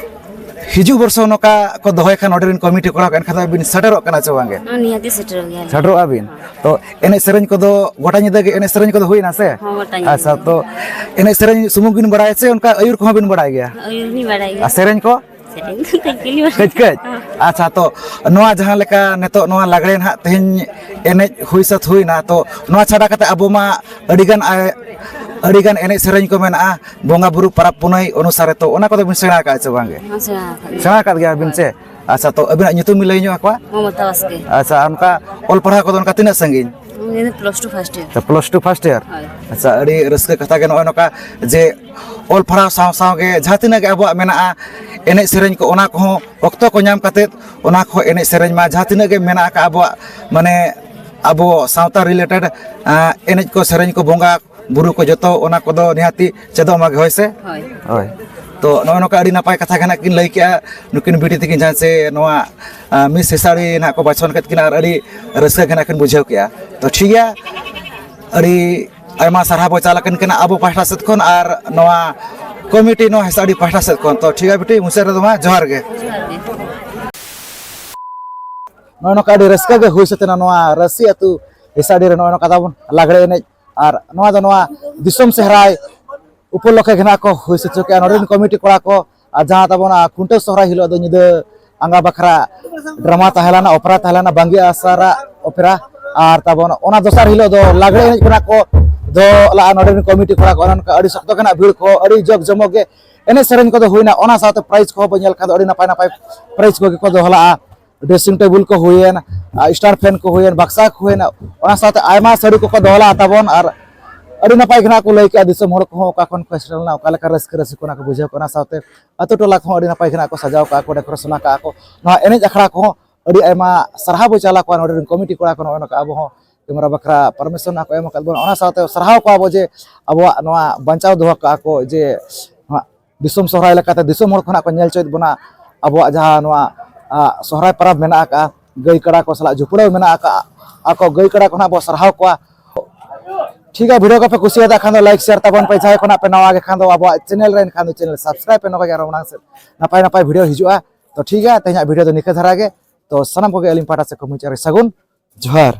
ᱦᱤᱡᱩᱜ ᱵᱚᱨᱥᱚ ᱱᱚᱝᱠᱟ ᱠᱚ ᱫᱚᱦᱚᱭ ᱠᱷᱟᱱ ᱚᱸᱰᱮ ᱨᱮᱱ ᱠᱚᱢᱤᱴᱤ ᱠᱚᱲᱟ ᱠᱚ ᱮᱱᱠᱷᱟᱱ ᱫᱚ ᱟᱹᱵᱤᱱ ᱥᱮᱴᱮᱨᱚᱜ ᱠᱟᱱᱟ ᱪᱮ ᱵᱟᱝᱜᱮ? ᱦᱚᱸ, ᱱᱤᱦᱟᱹᱛᱤ ᱥᱮᱴᱮᱨᱚᱜ ᱜᱮᱭᱟᱞᱤᱧ᱾ ᱥᱮᱴᱮᱨᱚᱜ ᱟᱹᱵᱤᱱ? ᱛᱚ ᱮᱱᱮᱡ ᱥᱮᱨᱮᱧ ᱠᱚᱫᱚ ᱜᱚᱴᱟ ᱧᱤᱫᱟᱹ ᱜᱮ ᱮᱱᱮᱡ ᱥᱮᱨᱮᱧ ᱠᱚᱫᱚ ᱦᱩᱭᱱᱟ ᱥᱮ? ᱦᱚᱸ, ᱜᱚᱴᱟ ᱧᱤᱫᱟᱹ ᱟᱪᱪᱷᱟ, ᱜᱮ᱾ ᱛᱚ ᱮᱱᱮᱡ ᱥᱮᱨᱮᱧ ᱥᱩᱢᱩᱝ ᱵᱤᱱ ᱵᱟᱲᱟᱭᱟ ᱥᱮ ᱚᱱᱠᱟ ᱟᱹᱭᱩᱨ ᱠᱚᱦᱚᱸ ᱵᱤᱱ ᱵᱟᱲᱟᱭ ᱜᱮᱭᱟ? ᱟᱹᱭᱩᱨ ᱞᱤᱧ ᱵᱟᱲᱟᱭ ᱜᱮᱭᱟ᱾ ᱟᱨ ᱥᱮᱨᱮᱧ ᱠᱚ? ᱥᱮᱨᱮᱧ ᱫᱚ ᱠᱟᱹᱡ ᱠᱟᱹᱡ ᱞᱤᱧ ᱵᱟᱲᱟᱭᱟ᱾ ᱠᱟᱹᱡ ᱠᱟᱹᱡ? ᱦᱚᱸ᱾ ᱟᱪᱪᱷᱟ, ᱛᱚ ᱱᱚᱣᱟ ᱡᱟᱦᱟᱸ ᱞᱮᱠᱟ ᱱᱤᱛᱚᱜ ᱱᱚᱣᱟ ᱞᱟᱜᱽᱲᱮ ᱱᱟᱦᱟᱜ ᱛᱮᱦᱮᱧ ᱮᱱᱮᱡ ᱦᱩᱭ ᱥᱟᱹᱛ ᱦᱩᱭᱱᱟ, ᱛᱚ ᱱᱚᱣᱟ ᱪᱷᱟᱰᱟ ᱠᱟᱛᱮ ᱟᱵᱚ ᱢᱟ ᱟᱹᱰᱤᱜᱟᱱ ᱟᱭ-, ᱟᱹᱰᱤᱜᱟᱱ ᱮᱱᱮᱡ ᱥᱮᱨᱮᱧ ᱠᱚ ᱢᱮᱱᱟᱜᱼᱟ, ᱵᱚᱸᱜᱟ ᱵᱩᱨᱩ ᱯᱟᱨᱟᱵᱽ ᱯᱩᱱᱟᱹᱭ ᱚᱱᱩᱥᱟᱨᱮ, ᱛᱚ ᱚᱱᱟ ᱠᱚᱫᱚ ᱵᱤᱱ ᱥᱮᱬᱟ ᱟᱠᱟᱫᱼᱟ ᱥᱮ ᱵᱟᱝᱜᱮ? ᱦᱚᱸ, ᱥᱮᱬᱟ ᱟᱠᱟᱫ ᱜᱮᱭᱟ᱾ ᱥᱮᱬᱟ ᱟᱠᱟᱫ ᱜᱮᱭᱟ ᱵᱤᱱ ᱥᱮ? ᱟᱪᱪᱷᱟ, ᱛᱚ ᱟᱹᱵᱤᱱᱟᱜ ᱧᱩᱛᱩᱢ ᱵᱤᱱ ᱞᱟᱹᱭ ᱧᱚᱜ ᱟᱠᱚᱣᱟ? ᱢᱚᱢᱚᱛᱟ ᱵᱟᱥᱠᱮ᱾ ᱟᱪᱪᱷᱟ, ᱚᱱᱠᱟ ᱚᱞ ᱯᱟᱲᱦᱟᱣ ᱠᱚᱫᱚ ᱚᱱᱠᱟ ᱛᱤᱱᱟᱹᱜ ᱥᱟᱺᱜᱤᱧ? ᱤᱧ ᱫᱚ plus two first year᱾ ᱟᱪᱪᱷᱟ, plus two first year᱾ ᱦᱳᱭ᱾ ᱟᱪᱪᱷᱟ, ᱟᱹᱰᱤ ᱨᱟᱹᱥᱠᱟᱹ ᱠᱟᱛᱷᱟ ᱜᱮ ᱱᱚᱜᱼᱚᱭ ᱱᱚᱝᱠᱟ ᱡᱮ ᱚᱞ ᱯᱟᱲᱦᱟᱣ ᱥᱟᱶ ᱥᱟᱶ ᱜᱮ ᱡᱟᱦᱟᱸ ᱛᱤᱱᱟᱹᱜ ᱜᱮ ᱟᱵᱚᱣᱟᱜ ᱢᱮᱱᱟᱜᱼᱟ ᱮᱱᱮᱡ ᱥᱮᱨᱮᱧ ᱠᱚ, ᱚᱱᱟ ᱠᱚᱦᱚᱸ ᱚᱠᱛᱚ ᱠᱚ ᱧᱟᱢ ᱠᱟᱛᱮᱫ ᱚᱱᱟ ᱠᱚ ᱮᱱᱮᱡ ᱥᱮᱨᱮᱧ ᱢᱟ ᱡᱟᱦᱟᱸ ᱛᱤᱱᱟᱹᱜ ᱜᱮ ᱢᱮᱱᱟᱜ ᱟᱠᱟᱫ ᱟᱵᱚᱣᱟᱜ ᱢᱟᱱᱮ ᱟᱵᱚ ᱥᱟᱶᱛᱟ ᱨᱤᱞᱮᱴᱮᱰ ᱮᱱᱮᱡ ᱠᱚ, ᱥᱮᱨᱮᱧ ᱠᱚ, ᱵᱚᱸᱜᱟ ᱵᱩᱨᱩ ᱠᱚ, ᱡᱚᱛᱚ ᱚᱱᱟ ᱠᱚᱫᱚ ᱱᱤᱦᱟᱹᱛᱤ ᱪᱮᱫᱚᱜ ᱢᱟᱜᱮ, ᱦᱳᱭ ᱥᱮ? ᱦᱳᱭ᱾ ᱦᱳᱭ᱾ ᱛᱚ ᱱᱚᱜᱼᱚ ᱱᱚᱝᱠᱟ ᱟᱹᱰᱤ ᱱᱟᱯᱟᱭ ᱠᱟᱛᱷᱟ ᱜᱮ ᱱᱟᱜ ᱠᱤᱱ ᱞᱟᱹᱭ ᱠᱮᱜᱼᱟ ᱱᱩᱠᱤᱱ ᱵᱤᱴᱤ ᱛᱟᱹᱠᱤᱱ, ᱡᱟᱦᱟᱸ ᱥᱮ ᱱᱚᱣᱟ ᱢᱤᱥ ᱦᱮᱸᱥᱟᱲᱤ ᱱᱟᱜ ᱠᱚ ᱵᱟᱪᱷᱚᱱ ᱠᱮᱫ ᱠᱤᱱᱟ ᱟᱨ ᱟᱹᱰᱤ ᱨᱟᱹᱥᱠᱟᱹ ᱜᱮ ᱱᱟᱜ ᱠᱤᱱ ᱵᱩᱡᱷᱟᱹᱣ ᱠᱮᱜᱼᱟ᱾ ᱛᱚ ᱴᱷᱤᱠ ᱜᱮᱭᱟ, ᱟᱹᱰᱤ ᱟᱭᱢᱟ ᱥᱟᱨᱦᱟᱣ ᱵᱚ ᱪᱟᱞ ᱟᱹᱠᱤᱱ ᱠᱟᱱᱟ ᱟᱵᱚ ᱯᱟᱦᱴᱟ ᱥᱮᱫ ᱠᱷᱚᱱ ᱟᱨ ᱱᱚᱣᱟ ᱠᱚᱢᱤᱴᱤ ᱱᱚᱣᱟ ᱦᱮᱸᱥᱟᱲᱤ ᱯᱟᱦᱴᱟ ᱥᱮᱫ ᱠᱷᱚᱱ᱾ ᱛᱚ ᱴᱷᱤᱠ ᱜᱮᱭᱟ ᱵᱤᱴᱤ, ᱢᱩᱪᱟᱹᱫ ᱨᱮᱫᱚ ᱢᱟ ᱡᱚᱦᱟᱨ ᱜᱮ᱾ ᱱᱚᱜᱼᱚ ᱱᱚᱝᱠᱟ ᱟᱹᱰᱤ ᱨᱟᱹᱥᱠᱟᱹ ᱜᱮ ᱦᱩᱭ ᱥᱟᱹᱛ ᱮᱱᱟ ᱱᱚᱣᱟ ᱨᱟᱹᱥᱤ ᱟᱹᱛᱩ ᱦᱮᱸᱥᱟᱲᱤ ᱨᱮ ᱱᱚᱜᱼᱚ ᱱᱚᱝᱠᱟ ᱛᱟᱵᱚᱱ ᱞᱟᱜᱽᱲᱮ ᱮᱱᱮᱡ᱾ ᱟᱨ ᱱᱚᱣᱟ ᱫᱚ ᱱᱚᱣᱟ ᱫᱤᱥᱚᱢ ᱥᱚᱦᱨᱟᱭ ᱩᱯᱚᱞᱚᱠᱠᱷᱮ ᱜᱮ ᱱᱟᱜ ᱠᱚ ᱦᱩᱭ ᱥᱟᱹᱛ ᱦᱚᱪᱚ ᱠᱮᱜᱼᱟ ᱱᱚᱰᱮ ᱨᱮᱱ ᱠᱚᱢᱤᱴᱤ ᱠᱚᱲᱟ ᱠᱚ᱾ ᱟᱨ ᱡᱟᱦᱟᱸ ᱛᱟᱵᱚᱱ ᱠᱷᱩᱱᱴᱟᱹᱣ ᱥᱚᱦᱨᱟᱭ ᱦᱤᱞᱳᱜ ᱫᱚ ᱧᱤᱫᱟᱹ ᱟᱸᱜᱟ ᱵᱟᱠᱷᱨᱟ ᱰᱨᱟᱢᱟ ᱛᱟᱦᱮᱸ ᱞᱮᱱᱟ, ᱚᱯᱮᱨᱟ ᱛᱟᱦᱮᱸ ᱞᱮᱱᱟ, ᱵᱟᱝᱜᱤ ᱟᱥᱟᱨᱟᱜ ᱚᱯᱮᱨᱟ᱾ ᱟᱨ ᱛᱟᱵᱚᱱ ᱚᱱᱟ ᱫᱚᱥᱟᱨ ᱦᱤᱞᱳᱜ ᱫᱚ ᱞᱟᱜᱽᱲᱮ ᱮᱱᱮᱡ ᱠᱚ ᱱᱟᱜ ᱠᱚ ᱫᱚᱦᱚ ᱞᱟᱜᱼᱟ ᱱᱚᱰᱮ ᱨᱮᱱ ᱠᱚᱢᱤᱴᱤ ᱠᱚᱲᱟ ᱠᱚ᱾ ᱚᱱᱮ ᱚᱱᱠᱟ ᱟᱹᱰᱤ ᱥᱚᱠᱛᱚ ᱜᱮ ᱱᱟᱜ ᱵᱷᱤᱲ ᱠᱚ, ᱟᱹᱰᱤ ᱡᱚᱠ ᱡᱚᱢᱚᱠ ᱜᱮ ᱮᱱᱮᱡ ᱥᱮᱨᱮᱧ ᱠᱚᱫᱚ ᱦᱩᱭᱱᱟ᱾ ᱚᱱᱟ ᱥᱟᱶᱛᱮ ᱯᱨᱟᱭᱤᱡᱽ ᱠᱚᱦᱚᱸ ᱵᱚᱱ ᱧᱮᱞ ᱠᱷᱟᱱ ᱫᱚ ᱟᱹᱰᱤ ᱱᱟᱯᱟᱭ ᱱᱟᱯᱟᱭ ᱯᱨᱟᱭᱤᱡᱽ ᱠᱚᱜᱮ ᱠᱚ ᱫᱚᱦᱚ ᱞᱟᱜᱼᱟ᱾ ᱰᱨᱮᱥᱤᱝ ᱴᱮᱵᱩᱞ ᱠᱚ ᱦᱩᱭᱮᱱ, ᱥᱴᱟᱨ ᱯᱷᱮᱱ ᱠᱚ ᱦᱩᱭᱮᱱ, ᱵᱟᱠᱥᱟ ᱠᱚ ᱦᱩᱭᱮᱱ, ᱚᱱᱟ ᱥᱟᱶᱛᱮ ᱟᱭᱢᱟ ᱥᱟᱹᱲᱤ ᱠᱚᱠᱚ ᱫᱚᱦᱚ ᱞᱟᱜᱼᱟ ᱛᱟᱵᱚᱱ᱾ ᱟᱨ ᱟᱹᱰᱤ ᱱᱟᱯᱟᱭ ᱜᱮ ᱱᱟᱜ ᱠᱚ ᱞᱟᱹᱭ ᱠᱮᱜᱼᱟ, ᱫᱤᱥᱚᱢ ᱦᱚᱲ ᱠᱚᱦᱚᱸ ᱚᱠᱟ ᱠᱷᱚᱱ ᱠᱚ ᱥᱮᱴᱮᱨ ᱞᱮᱱᱟ, ᱚᱠᱟ ᱞᱮᱠᱟ ᱨᱟᱹᱥᱠᱟᱹ ᱨᱟᱹᱥᱠᱟᱹ ᱠᱚ ᱚᱱᱟ ᱠᱚ ᱵᱩᱡᱷᱟᱹᱣ ᱠᱚ᱾ ᱚᱱᱟ ᱥᱟᱶᱛᱮ ᱟᱹᱛᱩ ᱴᱚᱞᱟ ᱠᱚᱦᱚᱸ ᱟᱹᱰᱤ ᱱᱟᱯᱟᱭ ᱜᱮ ᱱᱟᱜ ᱠᱚ ᱥᱟᱡᱟᱣ ᱠᱟᱜᱼᱟ ᱠᱚ, ᱰᱮᱠᱳᱨᱮᱥᱚᱱ ᱟᱠᱟᱜᱼᱟ ᱠᱚ᱾ ᱱᱚᱣᱟ ᱮᱱᱮᱡ ᱟᱠᱷᱲᱟ ᱠᱚᱦᱚᱸ ᱟᱹᱰᱤ ᱟᱭᱢᱟ ᱥᱟᱨᱦᱟᱣ ᱵᱚ ᱪᱟᱞ ᱟᱠᱚᱣᱟ ᱱᱚᱰᱮ ᱨᱮᱱ ᱠᱚᱢᱤᱴᱤ ᱠᱚᱲᱟ ᱠᱚ, ᱱᱚᱜᱼᱚᱭ ᱱᱚᱝᱠᱟ ᱟᱵᱚ ᱦᱚᱸ ᱠᱮᱢᱮᱨᱟ ᱵᱟᱠᱷᱨᱟ ᱯᱟᱨᱢᱤᱥᱚᱱ ᱠᱚ ᱮᱢ ᱟᱠᱟᱫ ᱵᱚᱱᱟ᱾ ᱚᱱᱟ ᱥᱟᱶᱛᱮ ᱥᱟᱨᱦᱟᱣ ᱠᱚᱣᱟ ᱵᱚ ᱡᱮ ᱟᱵᱚᱣᱟᱜ ᱱᱚᱣᱟ ᱵᱟᱧᱪᱟᱣ ᱫᱚᱦᱚ ᱠᱟᱜᱼᱟ ᱠᱚ, ᱡᱮ ᱱᱚᱣᱟ ᱫᱤᱥᱚᱢ ᱥᱚᱦᱨᱟᱭ ᱞᱮᱠᱟᱛᱮ ᱫᱤᱥᱚᱢ ᱦᱚᱲ ᱠᱷᱚᱱᱟᱜ ᱠᱚ ᱧᱮᱞ ᱦᱚᱪᱚᱭᱮᱫ ᱵᱚᱱᱟ ᱟᱵᱚᱣᱟᱜ ᱡᱟᱦᱟᱸ ᱱᱚᱣᱟ, ᱟ, ᱥᱚᱦᱨᱟᱭ ᱯᱚᱨᱚᱵᱽ ᱢᱮᱱᱟᱜ ᱟᱠᱟᱫᱼᱟ, ᱜᱟᱹᱭ ᱠᱟᱰᱟ ᱠᱚ ᱥᱟᱞᱟᱜ ᱡᱩᱯᱲᱟᱹᱣ ᱢᱮᱱᱟᱜ ᱟᱠᱟᱫᱼᱟ, ᱟᱠᱚ ᱜᱟᱹᱭ ᱠᱟᱰᱟ ᱠᱷᱚᱱᱟᱜ ᱵᱚ ᱥᱟᱨᱦᱟᱣ ᱠᱚᱣᱟ᱾ ᱴᱷᱤᱠ ᱜᱮᱭᱟ, ᱵᱷᱤᱰᱤᱭᱳ ᱠᱚᱯᱮ ᱠᱩᱥᱤᱭᱟᱫᱟ ᱠᱷᱟᱱ ᱫᱚ ᱞᱟᱭᱤᱠ ᱥᱮᱭᱟᱨ ᱛᱟᱵᱚᱱ ᱯᱮ, ᱡᱟᱦᱟᱸᱭ ᱠᱷᱚᱱᱟᱜ ᱯᱮ ᱱᱟᱣᱟ ᱜᱮ ᱠᱷᱟᱱ ᱫᱚ ᱟᱵᱚᱣᱟᱜ ᱪᱮᱱᱮᱞ ᱨᱮ ᱮᱱᱠᱷᱟᱱ ᱫᱚ ᱪᱮᱱᱮᱞ ᱥᱟᱵᱥᱠᱨᱟᱭᱤᱵ ᱯᱮ, ᱱᱚᱝᱠᱟ ᱜᱮ ᱟᱨᱚ ᱢᱟᱲᱟᱝ ᱥᱮᱫ ᱱᱟᱯᱟᱭ ᱱᱟᱯᱟᱭ ᱵᱷᱤᱰᱤᱭᱳ ᱦᱤᱡᱩᱜᱼᱟ᱾ ᱛᱚ ᱴᱷᱤᱠ ᱜᱮᱭᱟ, ᱛᱮᱦᱮᱧᱟᱜ ᱵᱷᱤᱰᱤᱭᱳ ᱫᱚ ᱱᱤᱠᱟᱹ ᱫᱷᱟᱨᱟ ᱜᱮ᱾ ᱛᱚ ᱥᱟᱱᱟᱢ ᱠᱚᱜᱮ ᱟᱹᱞᱤᱧ ᱯᱟᱦᱴᱟ ᱥᱮᱫ ᱠᱷᱚᱱ ᱢᱩᱪᱟᱹᱫ ᱨᱮ ᱥᱟᱹᱜᱩᱱ ᱡᱚᱦᱟᱨ᱾